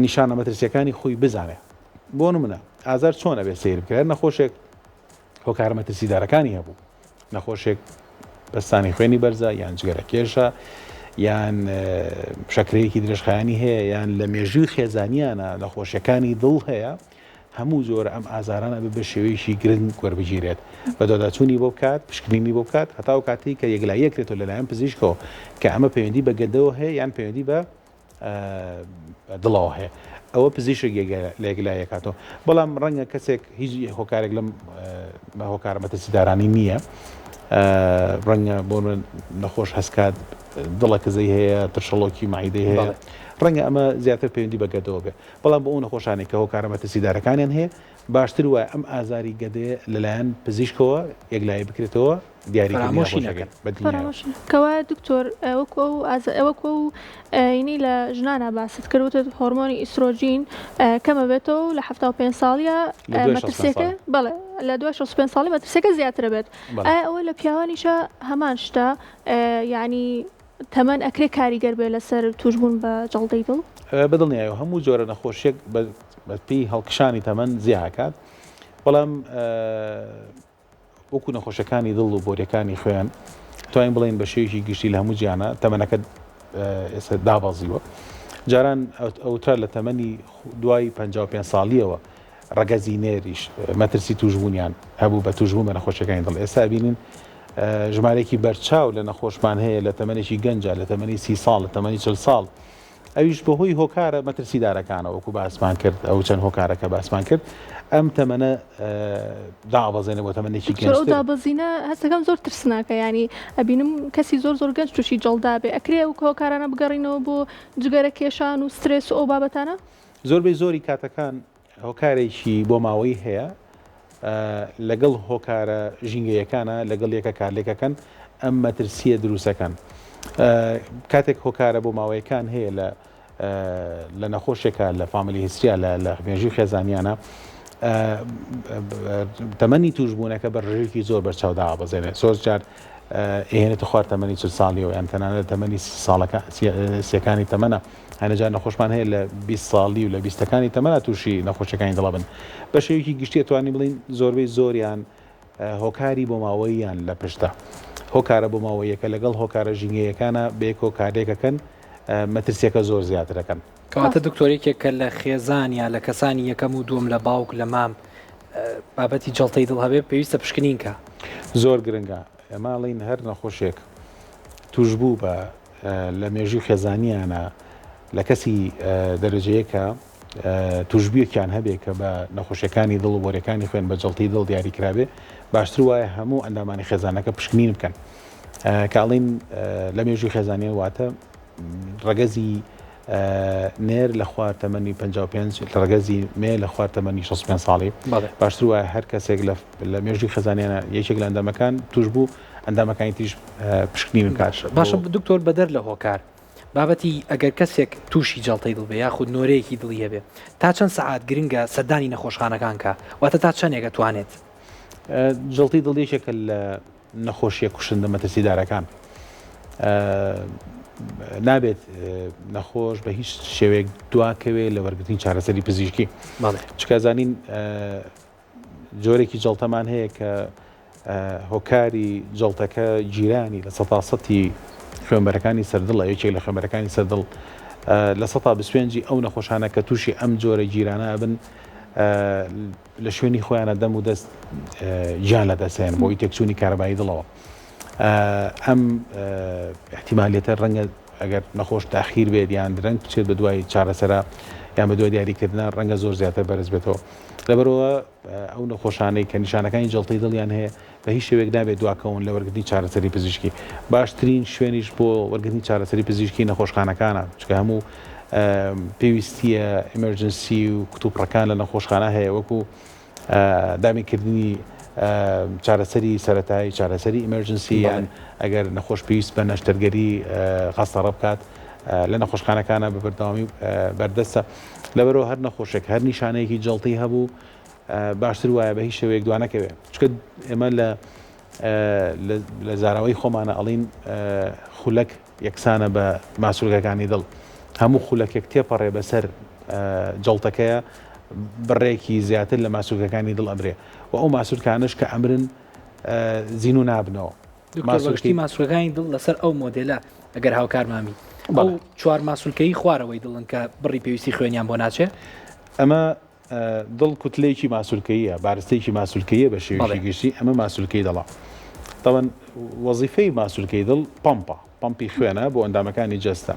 نیشانە مەترسیەکانی خۆی بزانێ بۆ نمونە. ئازار چۆن ئەبێ سەیر بکرێت؟ نەخۆشێک هۆکارە مەترسیدارەکانی هەبوو، نەخۆشێک پەستانی خوێنی بەرزە یان جگەرەکێشە یان شەکرەیەکی درێژخایەنی هەیە یان لە مێژووی خێزانیانە نەخۆشیەکانی دڵ هەیە، هەموو جۆرە ئەم ئازارانە ئەبێ بە شێوەیەکی گرنگ وەربگیرێت، بەدواداچوونی بۆ بکات، پشکنینی بۆ بکات هەتا ئەو کاتەی کە یەکلایی ئەکرێتەوە لەلایەن پزیشکەوە کە ئەمە پەیوەندی بە گەدەوە هەیە یان پەیوەندی بە دڵەوە هەیە ئەوە پزیشک لە یەکلایی ئەکاتەوە. بەڵام ڕەنگە کەسێک هیچ هۆکارێک لەم هۆکارە مەترسیدارانەی نییە، ڕەنگە بۆ نەخۆش هەستکات دڵە کزەی هەیە، ترشەڵۆکی مەعیدەی هەیە، ڕەنگە ئەمە زیاتر پەیوەندی بە گەدەوە بێ. بەڵام بۆ ئەو نەخۆشانەی کە هۆکارە مەترسیدارەکانیان هەیە، باشتر وایە ئەم ئازاری گەدەیە لەلایەن پزیشکەوە یەکلایی بکرێتەوە، دیاریکردنی فەرامۆشی نەخۆشەکەی نەکەن. بە دڵنیایەوە. فەرامۆشی نەکەن. کەوایە دکتۆر وەکو ئەو ئازا وەکو ئەو ینەی لە ژنانا باست کرد وتت هۆرمۆنی ئیسترۆجین کەم ئەبێتەوە و لە 75 ساڵیە لە دوای 65 مەترسیەکە ساڵی. بەڵێ لە دوای 65 ساڵی مەترسیەکە زیاتر ئەبێت. بەڵێ. ئایا ئەوە لە پیاوانیشا هەمان شتە یانی تەمەن ئەکرێ کاریگەر بێ لەسەر توشبوون بە جەڵدەی دڵ؟ بەدڵنیایەوە هەموو جۆرە نەخۆشیەک بە پێی هەڵکشانی تەمەن زیا ئەکات بەڵام وەکو نەخۆشیەکانی دڵ و بۆریەکانی خوێن توانین بڵێین بە شێوەیەکی گشتی لە هەموو جیهانە تەمەنەکە ئێستا دابەزیوە جاران ئەوترا لە تەمەنی دوای 55 ساڵیەوە ڕەگەزی نێریش مەترسی تووشبوونیان هەبوو بە تووشبوون بە نەخۆشیەکانی دڵ. ئێستا ئەبینین ژمارەیەکی بەرچاو لە نەخۆشمان هەیە لە تەمەنێکی گەنجە، لە تەمەنی 30 ساڵ، لە تەمەنی 40 ساڵ، ئەویش بەهۆی هۆکارە مەترسیدارەکانەوە وەکو باسمان کرد، ئەو چەند هۆکارە کە باسمان کرد، ئەم تەمەنە دابەزێنێ بۆ تەمەنێکی دکتۆر ئەو گەنجتر. دابەزینە هەستەکەم زۆر ترسناکە یانی ئەبینم کەسی زۆر زۆر گەنج تووشی جەڵدا بێ ئەکرێ ئەو هۆکارانە بگەڕینەوە بۆ جگەرە کێشان و سترێس و ئەو بابەتانە؟ زۆربەی زۆری کاتەکان هۆکارێکی بۆماوەیی هەیە لەگەڵ هۆکارە ژینگەیەکانە لەگەڵ یەکە کارلێکەکەن ئەم مەترسیە دروستەکەن کاتێک هۆکارە بۆ ماوەیەکان هەیە لە لە نەخۆشێکە لە family history یا لە لە مێژوی خێزانیانە تەمەنی توشبوونەکە بە ڕێژەیەکی زۆر بەرچاو دابەزێنێت زۆر جار ئەهێنێتە خوار تەمەنی 40 ساڵیەوە یان تەنانەت تەمەنی ساڵەکە سیەکانی تەمەنە هەنێ جار نەخۆشمان هەیە لە 20 ساڵی و لە بیستەکانی تەمەنا تووشی نەخۆشیەکانی دڵ ئەبن. بە شێوەیەکی گشتی ئەتوانین بڵێین زۆربەی زۆریان هۆکاری بۆماوەییان لە پشتە. هۆکارە بۆماوەییەکە لەگەڵ هۆکارە ژینگەییەکانا بەیەکەوە کارلێک ئەکەن مەترسیەکە زۆر زیاتر ئەکەن. کەواتە دکتۆر یەکێک کە لە خێزان یا لە کەسانی یەکەم و دووەم لە باوک لە مام بابەتی جەڵتەی دڵ هەبێ پێویستە پشکنین کا. زۆر گرنگە ئێمە ئەڵێین هەر نەخۆشێک توشبوو بە لە مێژووی خێزانیانە لە کەسی دەرەجە یەکە توشبوویەکیان هەبێ کە بە نەخۆشیەکانی دڵ و بۆریەکانی خوێن بە جەڵتەی دڵ دیاری کرابێ باشتر وایە هەموو ئەندامانی خێزانەکە پشکنین بکەن کە ئەڵین لە مێژووی خێزانیان واتە ڕەگەزی نێر لە خوار تەمەنی 55 لە ڕەگەزی مێ لە خوار تەمەنی 65 ساڵی باشتر وایە هەر کەسێک لە مێژووی خێزانیانە یەکێک لە ئەندامەکان توش بوو ئەندامەکانی تریش پشکنین بکات. باشە دکتۆر بەدەر لە هۆکار بابەتی ئەگەر کەسێک تووشی جەڵتەی دڵ بێ یاخود نۆرەیەکی دڵی هەبێ تا چەند سەعات گرنگە سەردانی نەخۆشخانەکان کا واتە تا چەندێک ئەتوانێت؟ جەڵتەی دڵ یەکێکە لە نەخۆشیە کوشندە مەترسیدارەکان نابێت نەخۆش بە هیچ شێوەیەک دواکەوێ لە وەرگرتنی چارەسەری پزیشکی چکە زانین جۆرێکی جەڵتەمان هەیە کە هۆکاری جەڵتەکە گیرانی لە سەتا سەتی خوێنبەرەکانی سەردڵە یەکێک لە خوێنبەرەکانی سەردڵ لە سەتا بسوێنجی ئەو نەخۆشانە کە تووشی ئەم جۆرە گیرانە ئەبن لە شوێنی خۆیانە دەم و دەست گیان لە دەستێن بۆی تێکچوونی کارەبایی دڵەوە ئەم احتیمالیەتە ڕەنگە ئەگەر نەخۆش تاخیر بێت یان درەنگ بچێت بە دوای چارەسەرە یان بە دوای دیاریکردنە ڕەنگە زۆر زیاتر بەرز بێتەوە لەبەرئەوە ئەو نەخۆشانەی کە نیشانەکانی جەڵتەی دڵیان هەیە بە هیچ شێوەیەک نابێت دواکەون لە وەرگرتنی چارەسەری پزیشکی. باشترین شوێنیش بۆ وەرگرتنی چارەسەری پزیشکی نەخۆشخانەکانە، چونکە هەموو پێویستییە ئیمێرجنسی و کتوپڕەکان لە نەخۆشخانە هەیە وەکو دابینکردنی چارەسەری سەرەتایی، چارەسەری ئیمێرجنسی یان ئەگەر نەخۆش پێویست بە نەشتەرگەری قەستەڕە بکات لە نەخۆشخانەکانە بە بەردەوامی بەردەستە. لەبەرئەوە هەر نەخۆشێک هەر نیشانەیەکی جەڵتەی هەبوو باشتر وایە بە هیچ شێوەیەک دوانەکەوێ چونکە ئێمە لە لە زاراوەی خۆمانە ئەڵین خولەک یەکسانە بە ماسولکەکانی دڵ هەموو خولەکێک تێپەڕێ بەسەر جەڵتەکەیە. بڕێکی زیاتر لە ماسولکەکانی دڵ ئەمرێ و ئەو ماسولکانەش کە ئەمرن زینوو نابنەوە. دکتۆر بەگشتی ماسولکەکانی دڵ لەسەر ئەو مۆدێلە ئەگەر هاوکارمامی ئەو چوار ماسولکەی خوارەوەی دڵن کە بڕی پێویستی خوێنیان بۆ ناچێ؟ ئەمە دڵ کوتلەیەکی ماسولکەییە، بارستەیەکی ماسولکەییە بە شێوەیەکی گشتی، ئەمە ماسولکەی دڵە. تەبعەن وەزیفەی ماسولکەی دڵ پەمپە، پەمپی خوێنە بۆ ئەندامەکانی جەستە.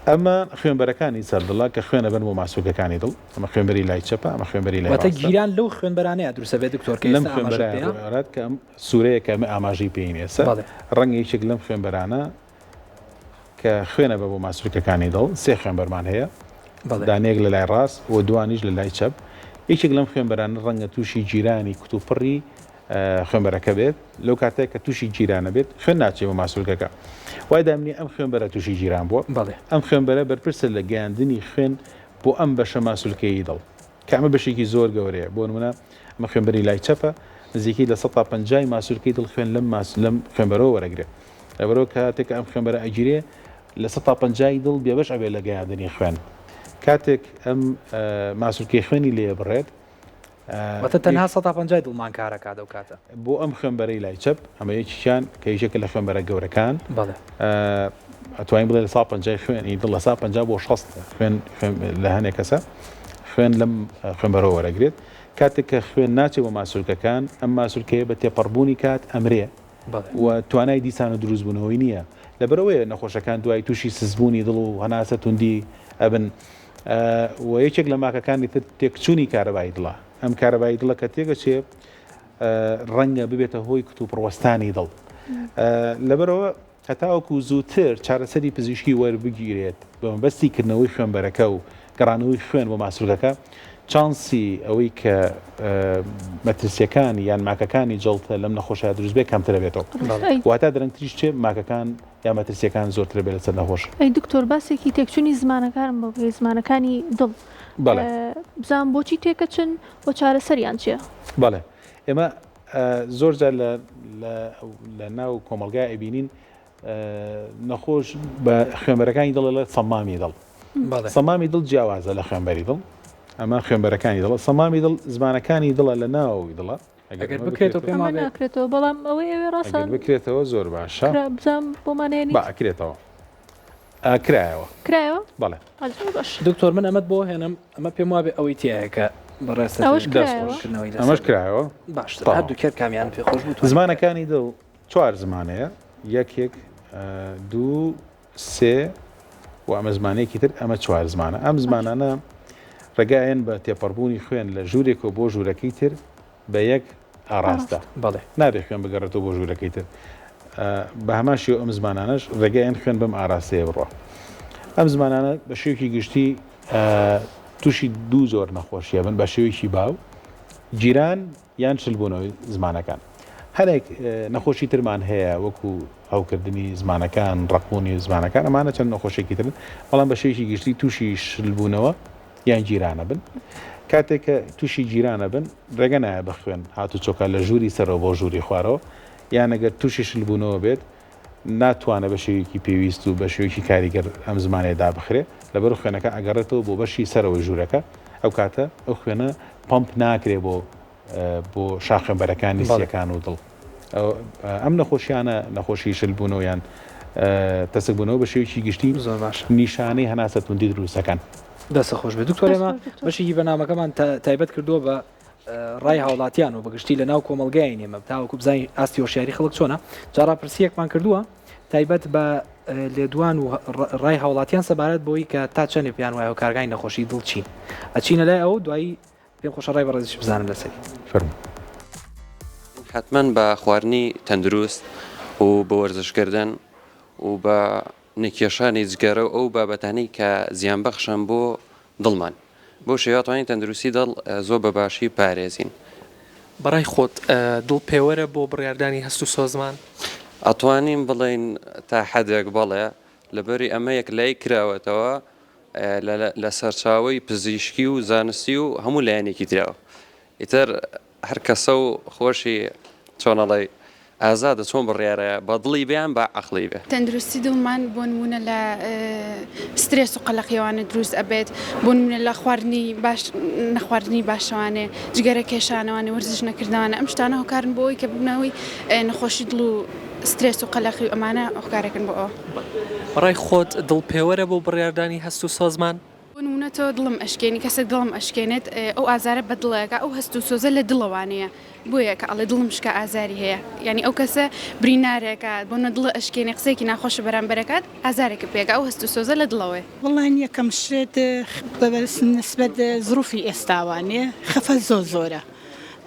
ئەمە خوێنبەرەکانی سەر دڵە کە خوێن ئەبەن بۆ ماسولکەکانی دڵ. ئەمە خوێنبەری لای چەپە، ئەمە خوێنبەری لای ڕاستە. واتە گیران لەو خوێنبەرانەیە دروست ئەبێت دکتۆر کە ئێستا ئاماژەت پێیە؟ لەم خوێنبەرە کە ئەم سوورەیە کە ئەمە ئاماژەی پێین ئێستا، ڕەنگە یەکێک لەم خوێنبەرانە کە خوێنە بە بۆ ماسولکەکانی دڵ، سێ خوێنبەرمان هەیە، دانەیەک لە لای ڕاست و دوانیش لە لای چەپ، یەکێک لەم خوێنبەرانە ڕەنگە تووشی گیرانی کتوپڕی خوێنبەرەکە بێت، لەو کاتەی کە تووشی گیرانە بێت خوێن ناچێ بۆ ماسولکەکە، وای دامنێ ئەم خوێنبەرە تووشی گیران بووە، ئەم خوێنبەرە بەرپرسە لە گەیاندنی خوێن بۆ ئەم بەشە ماسولکەیی دڵ، کە ئەمە بەشێکی زۆر گەورەیە، بۆ نموونە ئەمە خوێنبەری لای چەپە، نزیکەی 50% ماسولکەی دڵ خوێن لەم لەم خوێنبەرەوە وەرەگرێ. لەبەرئەوە کاتێک کە ئەم خوێنبەرە ئەگیرێ 50% ی دڵ بێبەش ئەبێت لە گەیاندنی خوێن. کاتێک ئەم ماسولکەی خوێنی لێ بڕێت واتە تەنها 50% ی دڵمان کار ئەکات ئەو کاتە. بۆ ئەم خوێنبەرەی لای چەپ ئەمە یەکێکیان کە یەکێکە لە خوێنبەرە گەورەکان ئەتوانین بڵێ 50% خوێنی دڵ 50% بۆ 60 خوێن لە هەنێک کەسە خوێن لەم خوێنبەرەوە وەرەگرێت کاتێک کە خوێن ناچێت بۆ ماسولکەکان ئەم ماسولکەیە بە تێپەڕبوونی کات ئەمرێ و توانای دیسان و دروستبوونەوەی نییە، لەبەرئەوەیە نەخۆشەکان دوای تووشی سستبوونی دڵ و هەناسە توندی ئەبن و یەکێک لە ماکەکانی تر تێکچوونی کارەبای دڵە، ئەم کارەبای دڵە کە تێکەچێ ڕەنگە ببێتە هۆی کتوپڕوەستانی دڵ لەبەرئەوە هەتاوەکو زووتر چارەسەری پزیشکی وەربگیرێت بە مەبەستی کردنەوەی خوێنبەرەکە و گەڕانەوەی خوێن بۆ ماسولکەکە، چانسی ئەوەی کە مەترسییەکانی یان ماکەکانی جەڵتە لەم نەخۆشە دروست بێت کەمتر دەبێتەوە. واتە درەنگتریش بچێت ماکەکان یان مەترسییەکان زۆرتر دەبێت لەسەر نەخۆش. ئەی دکتۆر باسێکی تێکچونی زمانەکانم بۆ بکەی زمانەکانی دڵ بەڵێ. بزانم بۆچی تێکەچن و چارەسەریان چیە؟ بەڵێ ئێمە زۆر جار لە لە ناو کۆمەڵگای ئەبینین نەخۆش بە خوێنبەرەکانی دڵ ئەڵێت سەمامی دڵ. سەمامی دڵ جیاوازە لە خوێنبەری دڵ. ئەمە خوێنبەرەکانی دڵە. سەمامی دڵ زمانەکانی دڵە لە ناوەوەی دڵە. ئەگەر بکرێتەوە پێم وابێ. ناکرێتەوە بەڵام ئەوەی ئەوێ ڕاستە. ئەگەر بکرێتەوە زۆر باشە. بزانم بۆمان هێنیت. با ئەکرێتەوە. کرایەوە. کرایەوە؟ بەڵێ. دکتۆر من ئەمەت بۆ هێنم ئەمە پێم وابێ ئەوەی تایە کە بەڕێزت ئەوەش کرایەوە. ئەمەش کرایەوە. باشتر هەردوو کێر کامیان پێ خۆش بوو. زمانەکانی دڵ چوار زمانەیە، یەکێک، دوو، سێ و ئەمە زمانەیەکی تر، ئەمە چوار زمانە. ئەم زمانانە ڕێگایەن بە تێپەڕبوونی خوێن لە ژوورێکەوە بۆ ژوورەکەی تر بە یەک ئاڕاستە. بەڵێ. نابێ خوێن بگەڕێتەوە بۆ ژوورەکەی تر. بە هەمان شێوە ئەم زمانانەش ڕێگایەن خوێن بەم ئاراستەیە بڕوا. ئەم زمانانە بە شێوەیەکی گشتی تووشی دوو جۆر نەخۆشی ئەبن بە شێوەیەکی باو، گیران یان شلبوونەوەی زمانەکان. هەنێک نەخۆشی ترمان هەیە وەکو هەوکردنی زمانەکان، ڕەقبوونی زمانەکان، ئەمانە چەند نەخۆشیێکی ترن، بەڵام بە شێوەیەکی گشتی تووشی شلبوونەوە یان گیرانە بن. کاتێک کە تووشی گیرانە بن ڕێگە نایە بە خوێن هاتوچۆکە لە ژووری سەرەوە بۆ ژووری خوارەوە، یان ئەگەر تووشی شلبوونەوە بێت ناتوانێت بە شێوەیەکی پێویست و بە شێوەیەکی کاریگەر ئەم زمانەیە دابخرێ، لەبەر خوێنەکە ئەگەڕێتەوە بۆ بەشی سەرەوەی ژوورەکە، ئەو کاتە ئەو خوێنە پەمپ ناکرێ بۆ بۆ شاخوێنبەرەکانی سیەکان و دڵ. ئەم نەخۆشیانە نەخۆشی شلبوونەوە یان تەسکبوونەوە بە شێوەیەکی گشتی زۆر باشە نیشانەی هەناسە توندی دروستەکەن. دەستت خۆش بێت دکتۆر ئێمە بەشێکی بەرنامەکەمان تایبەت کردووە بە ڕای هاوڵاتیان و بەگشتی لە ناو کۆمەڵگای ئێمە تاوەکو بزانین ئاستی هۆشیاری خەڵک چۆنە جا ڕاپرسییەکمان کردووە تایبەت بە لێدوان و ڕای هاوڵاتیان سەبارەت بۆی کە تا چەندێ پێیان وایە هۆکارەکانی نەخۆشی دڵ چین ئەچینە لای ئەو دوایی پێم خۆشە ڕای بەڕێزیش بزانم لەسەری. فەرموو. حەتمەن بە خواردنی تەندروست و بە وەرزشکردن و بە نەکێشانی جگەرە و ئەو بابەتانەی کە زیانبەخشن بۆ دڵمان. بەو شێوەیە ئەتوانین تەندروستی دڵ زۆر بە باشی بپارێزین. بەڕای خۆت دڵ پێوەرە بۆ بڕیاردانی هەست و سۆزمان؟ ئەتوانین بڵێین تا حەدێک بەڵێ، لەبەری ئەمە یەکلایی کراوەتەوە لە سەرچاوەی پزیشکی و زانستی و هەموو لایەنێکی ترەوە. ئیتر هەر کەسە و خۆشی چۆن ئەڵێی. ئازادە چۆن بڕیارەیە بە دڵی بێ یان بە عەقڵی بێ. تەندروستی دڵمان بۆ نموونە لە سترێس و قەلەقیەوانە دروست ئەبێت بۆ نموونە لە خواردنی باش نەخواردنی باشەوانێ جگەرە کێشانەوانێ وەرزش نەکردنەوانە ئەم شتانە هۆکارن بۆ ئەوەی کە ببنە هۆی نەخۆشی دڵ و سترێس و قەلەقی و ئەمانە هۆکارێکن بۆ ئەوە. بەڕای خۆت دڵ پێوەرە بۆ بڕیاردانی هەست و سۆزمان؟ بۆ نموونە تۆ دڵم ئەشکێنی کەسێک دڵم ئەشکێنێت ئەو ئازارە بە دڵەکە ئەو هەست و سۆزە لە دڵەوانەیە بۆیە کە ئەڵێ دڵم شکا ئازاری هەیە یانی ئەو کەسە برینارێکە بۆ نە دڵە ئەشکێنێ قسەیەکی ناخۆشە بەرامبەرەکات ئازارێکە پێکا ئەو هەست و سۆزە لە دڵەوەیە. وەڵا یەکەم شت بە نسبەت زروفی ئێستاوانێ خەفەت زۆر زۆرە.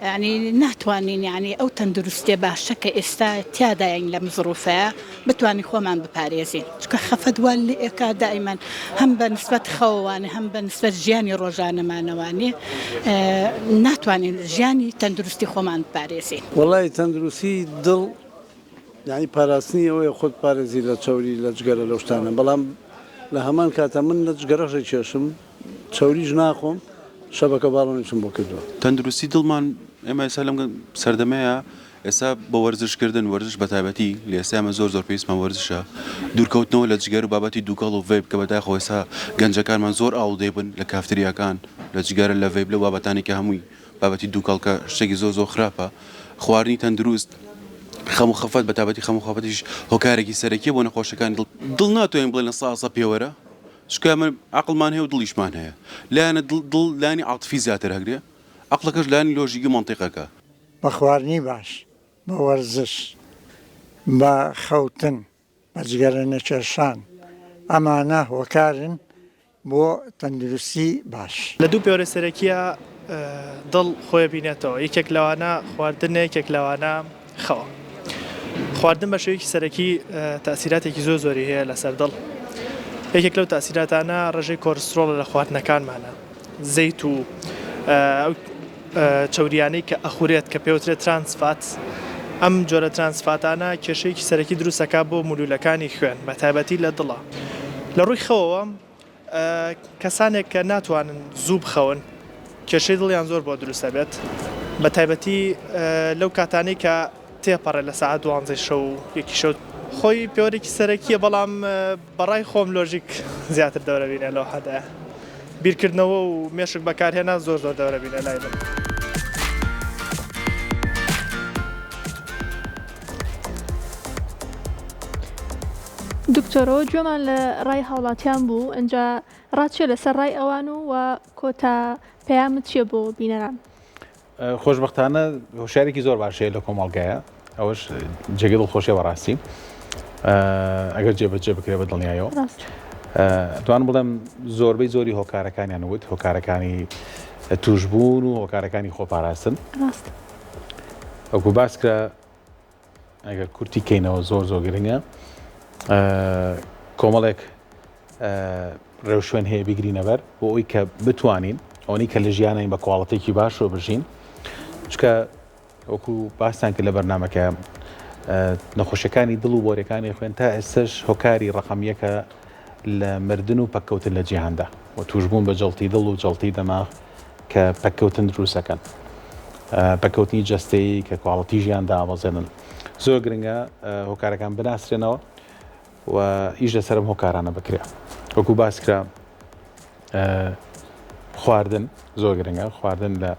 یانی ناتوانین یانی ئەو تەندروستیە باشە کە ئێستا تیاداین لەم زڕوفەیا بتوانین خۆمان بپارێزین چونکە خەفەت وا لێ ئەکا دائیمەن هەم بە نسبەت خەوەوانێ هەم بە نسبەت ژیانی ڕۆژانەمانەوانێ ناتوانین ژیانی تەندروستی خۆمان بپارێزین. وەڵای تەندروستی دڵ یانی پاراستنی ئەوەیە خۆت پارێزی لە چەوری لە جگەرە لەو شتانە بەڵام لە هەمان کاتا من نە جگەرەش ئەکێشم چەوریش ناخۆم شەبەکە باڵۆنیشم بۆ کردووە. تەندروستی دڵمان ئێمە ئێستا لەم سەردەمەیە ئێستا بە وەرزش کردن وەرزش بە تایبەتی لە ئێستا ئێمە زۆر زۆر پێویستمان وەرزشە دوورکەوتنەوە لە جگەر و بابەتی دووکەڵ و ڤەیپ کە بەداخەوە ئێستا گەنجەکانمان زۆر ئاڵودەی بن لە کافتریاکان لە جگەرە لە ڤەیپ لەو بابەتانەی کە هەمووی بابەتی دووکەڵ کە شتێکی زۆر زۆر خراپە خواردنی تەندروست خەم و خەفەت بە تایبەتی خەم و خەفەتیش هۆکارێکی سەرەکیە بۆ نەخۆشەکانی دڵ دڵ ناتوانین بڵێن لە ساسە پێوەرە چونکە ئێمە عەقڵمان هەیە و دڵیشمان هەیە لایەنە دڵ دڵ لایەنی عاتفی زیاتر ئەگرێ عەقڵەکەش لایەنی لۆژیکی و مەنتیقەکە. بە خواردنی باش، بە وەرزش، بە خەوتن، بە جگەرە نەکێشان، ئەمانە هۆکارن بۆ تەندروستی باش. لە دوو پێوەرە سەرەکییە دڵ خۆی بینێتەوە، یەکێک لەوانە خواردنە، یەکێک لەوانە خەوە. خواردن بە شێوەیەکی سەرەکی تاسیراتێکی زۆر زۆری هەیە لەسەر دڵ. یەکێک لەو تاسیراتانە ڕێژەی کۆرسترۆڵە لە خواردنەکانمانە. زەیت و ئەو چەوریانەی کە ئەخورێت کە پێوترێت trans fat ئەم جۆرە trans fat انە کێشەیەکی سەرەکی دروست ئەکات بۆ مولولەکانی خوێن بە تایبەتی لە دڵا. لە ڕووی خەوەوە کەسانێک کە ناتوانن زوو بخەون کێشەی دڵیان زۆر بۆ دروست ئەبێت بە تایبەتی لەو کاتانەی کە تێپەڕێ لە سەعات دوانزەی شەو و یەکی شەو. خۆی پێوەرێکی سەرەکیە بەڵام بەڕای خۆم لۆژیک زیاتر دەورەبینێ لەو حەدایە بیرکردنەوە و مێشک بەکارهێنان زۆر زۆر دەورەبینێ لای من. دکتۆر ئەوە گوێمان لە ڕای هاوڵاتیان بوو ئنجا ڕات چیە لەسەر ڕای ئەوان و وە کۆتا پەیامت چیە بۆ بینەران؟ خۆشبەختانە هۆشیارێکی زۆر باش هەیە لە کۆمەڵگایە ئەوەش جێگەی دڵخۆشیە بەڕاستی ئەگەر جێبەجێ بکرێ بە دڵنیایەوە توانم بڵێم زۆربەی زۆری هۆکارەکانیان وت هۆکارەکانی توشبوون و هۆکارەکانی خۆپاراستن ڕاست وەکو باس کرا ئەگەر کورتی کەینەوە زۆر زۆر گرنگە کۆمەڵێک ڕێوشوێن هەیە بیگرینە بەر بۆ ئەوی کە بتوانین ئەوەی کە لە ژیانین بە کواڵەتێکی باشەوە بژین چکە وەکو باستان کرد لە بەرنمەکە نەخۆشیەکانی دڵ و بۆرەکانی خوێن تا ئێستش هۆکاری ڕقم یەکە لە مردن و پەککەوتن لە جیهاندا و توشبوون بە جەڵتی دڵ و جەڵتی دەماغ کە پەککەوتن دروستەکەن پەککەوتنی جەستەیی کە کواڵەتی ژیان دابەزێنن زۆر گرنگە هۆکارەکان بناسرێنەوە و ئیش لەسەر ئەم هۆکارانە بکرێ وەکو باس کرا خواردن زۆر گرنگە خواردن لە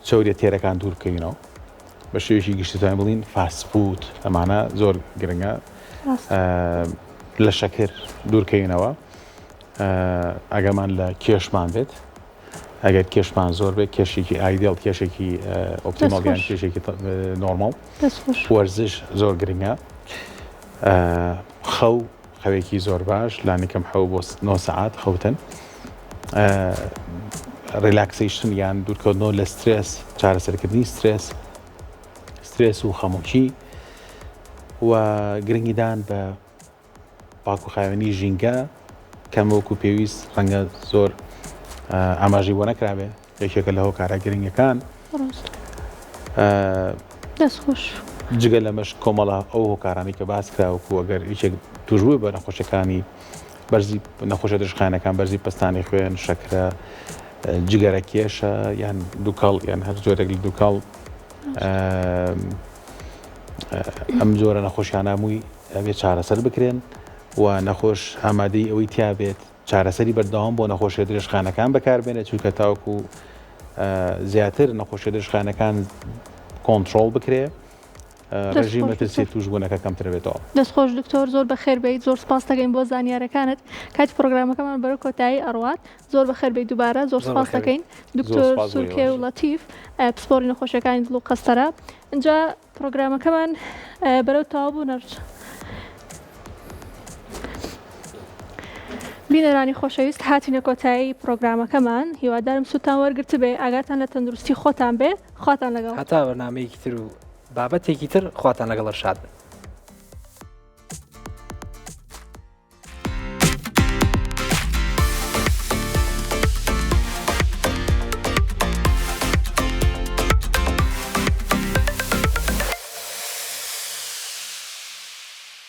چەوریە تێرەکان دوور بکەوینەوە بە شێوەیەکی گشتی توانین بڵین fast food ئەمانە زۆر گرنگە لە شەکر دوورکەوینەوە ئەگەمان لە کێشمان بێت ئەگەر کێشمان زۆر بێت کێشێکی ideal کێشێکی optimal یان کێشێکی normal وەرزش زۆر گرنگە خەو خەوێکی زۆر باش لانیکەم حەو بۆ 9 سەعات خەوتن relaxation یان دوورکەوتنەوە لە سترێس چارەسەرکردنی سترێس سترێس و خەمۆکی و گرنگیدان بە پاک و خاوێنی ژینگە کەم وەکو پێویست ڕەنگە زۆر ئاماژەی بۆ نەکرابێ یەکێکە لە هۆکارە گرنگەکان دەستخۆش جگە لەمەش کۆمەڵە ئەو هۆکارانەی کە باس کرا وەکو ئەگەر یەکێک توشبووی بە نەخۆشیەکانی بەرزی نەخۆشە درێژخایەنەکان بەرزی پەستانی خوێن شەکرە جگەرە کێشە یان دووکەڵ یان هەر جۆرێک لە دووکەڵ. ئەم جۆرە نەخۆشیانە هەمووی ئەبێ چارەسەر بکرێن و نەخۆش ئامادەی ئەوەی تیا بێت چارەسەری بەردەوام بۆ نەخۆشیە درێژخانەکان بەکاربێنێت چونکە تاوەکو زیاتر نەخۆشیە درێژخانەکان کۆنتترۆل بکرێ ڕێژەی مەترسی توشبوونەکە کەمتر بێتەوە. دەست خۆش دکتۆر زۆر بەخێر بێیت زۆر سپاست دەکەین بۆ زانیارەکانت کاتی پرۆگرامەکەمان بەرەو کۆتایی ئەڕوات زۆر بەخێر بێیت دووبارە زۆر سپاست دەکەین دکتۆر سورکێ و لەتیف پسپۆری نەخۆشیەکانی دڵ و قەستەرە ئینجا پرۆگرامەکەمان بەرەو تەواو بوو نەرج. بینەرانی خۆشەویست هاتینە کۆتایی پرۆگرامەکەمان هیوادارم سوودتان وەرگرتبێ ئاگاتان لە تەندروستی خۆتان بێ خواتان لەگەڵ. هەتا بەرنامەیەکی تر و بابەتێکی تر خواتان لەگەڵ شاد بن.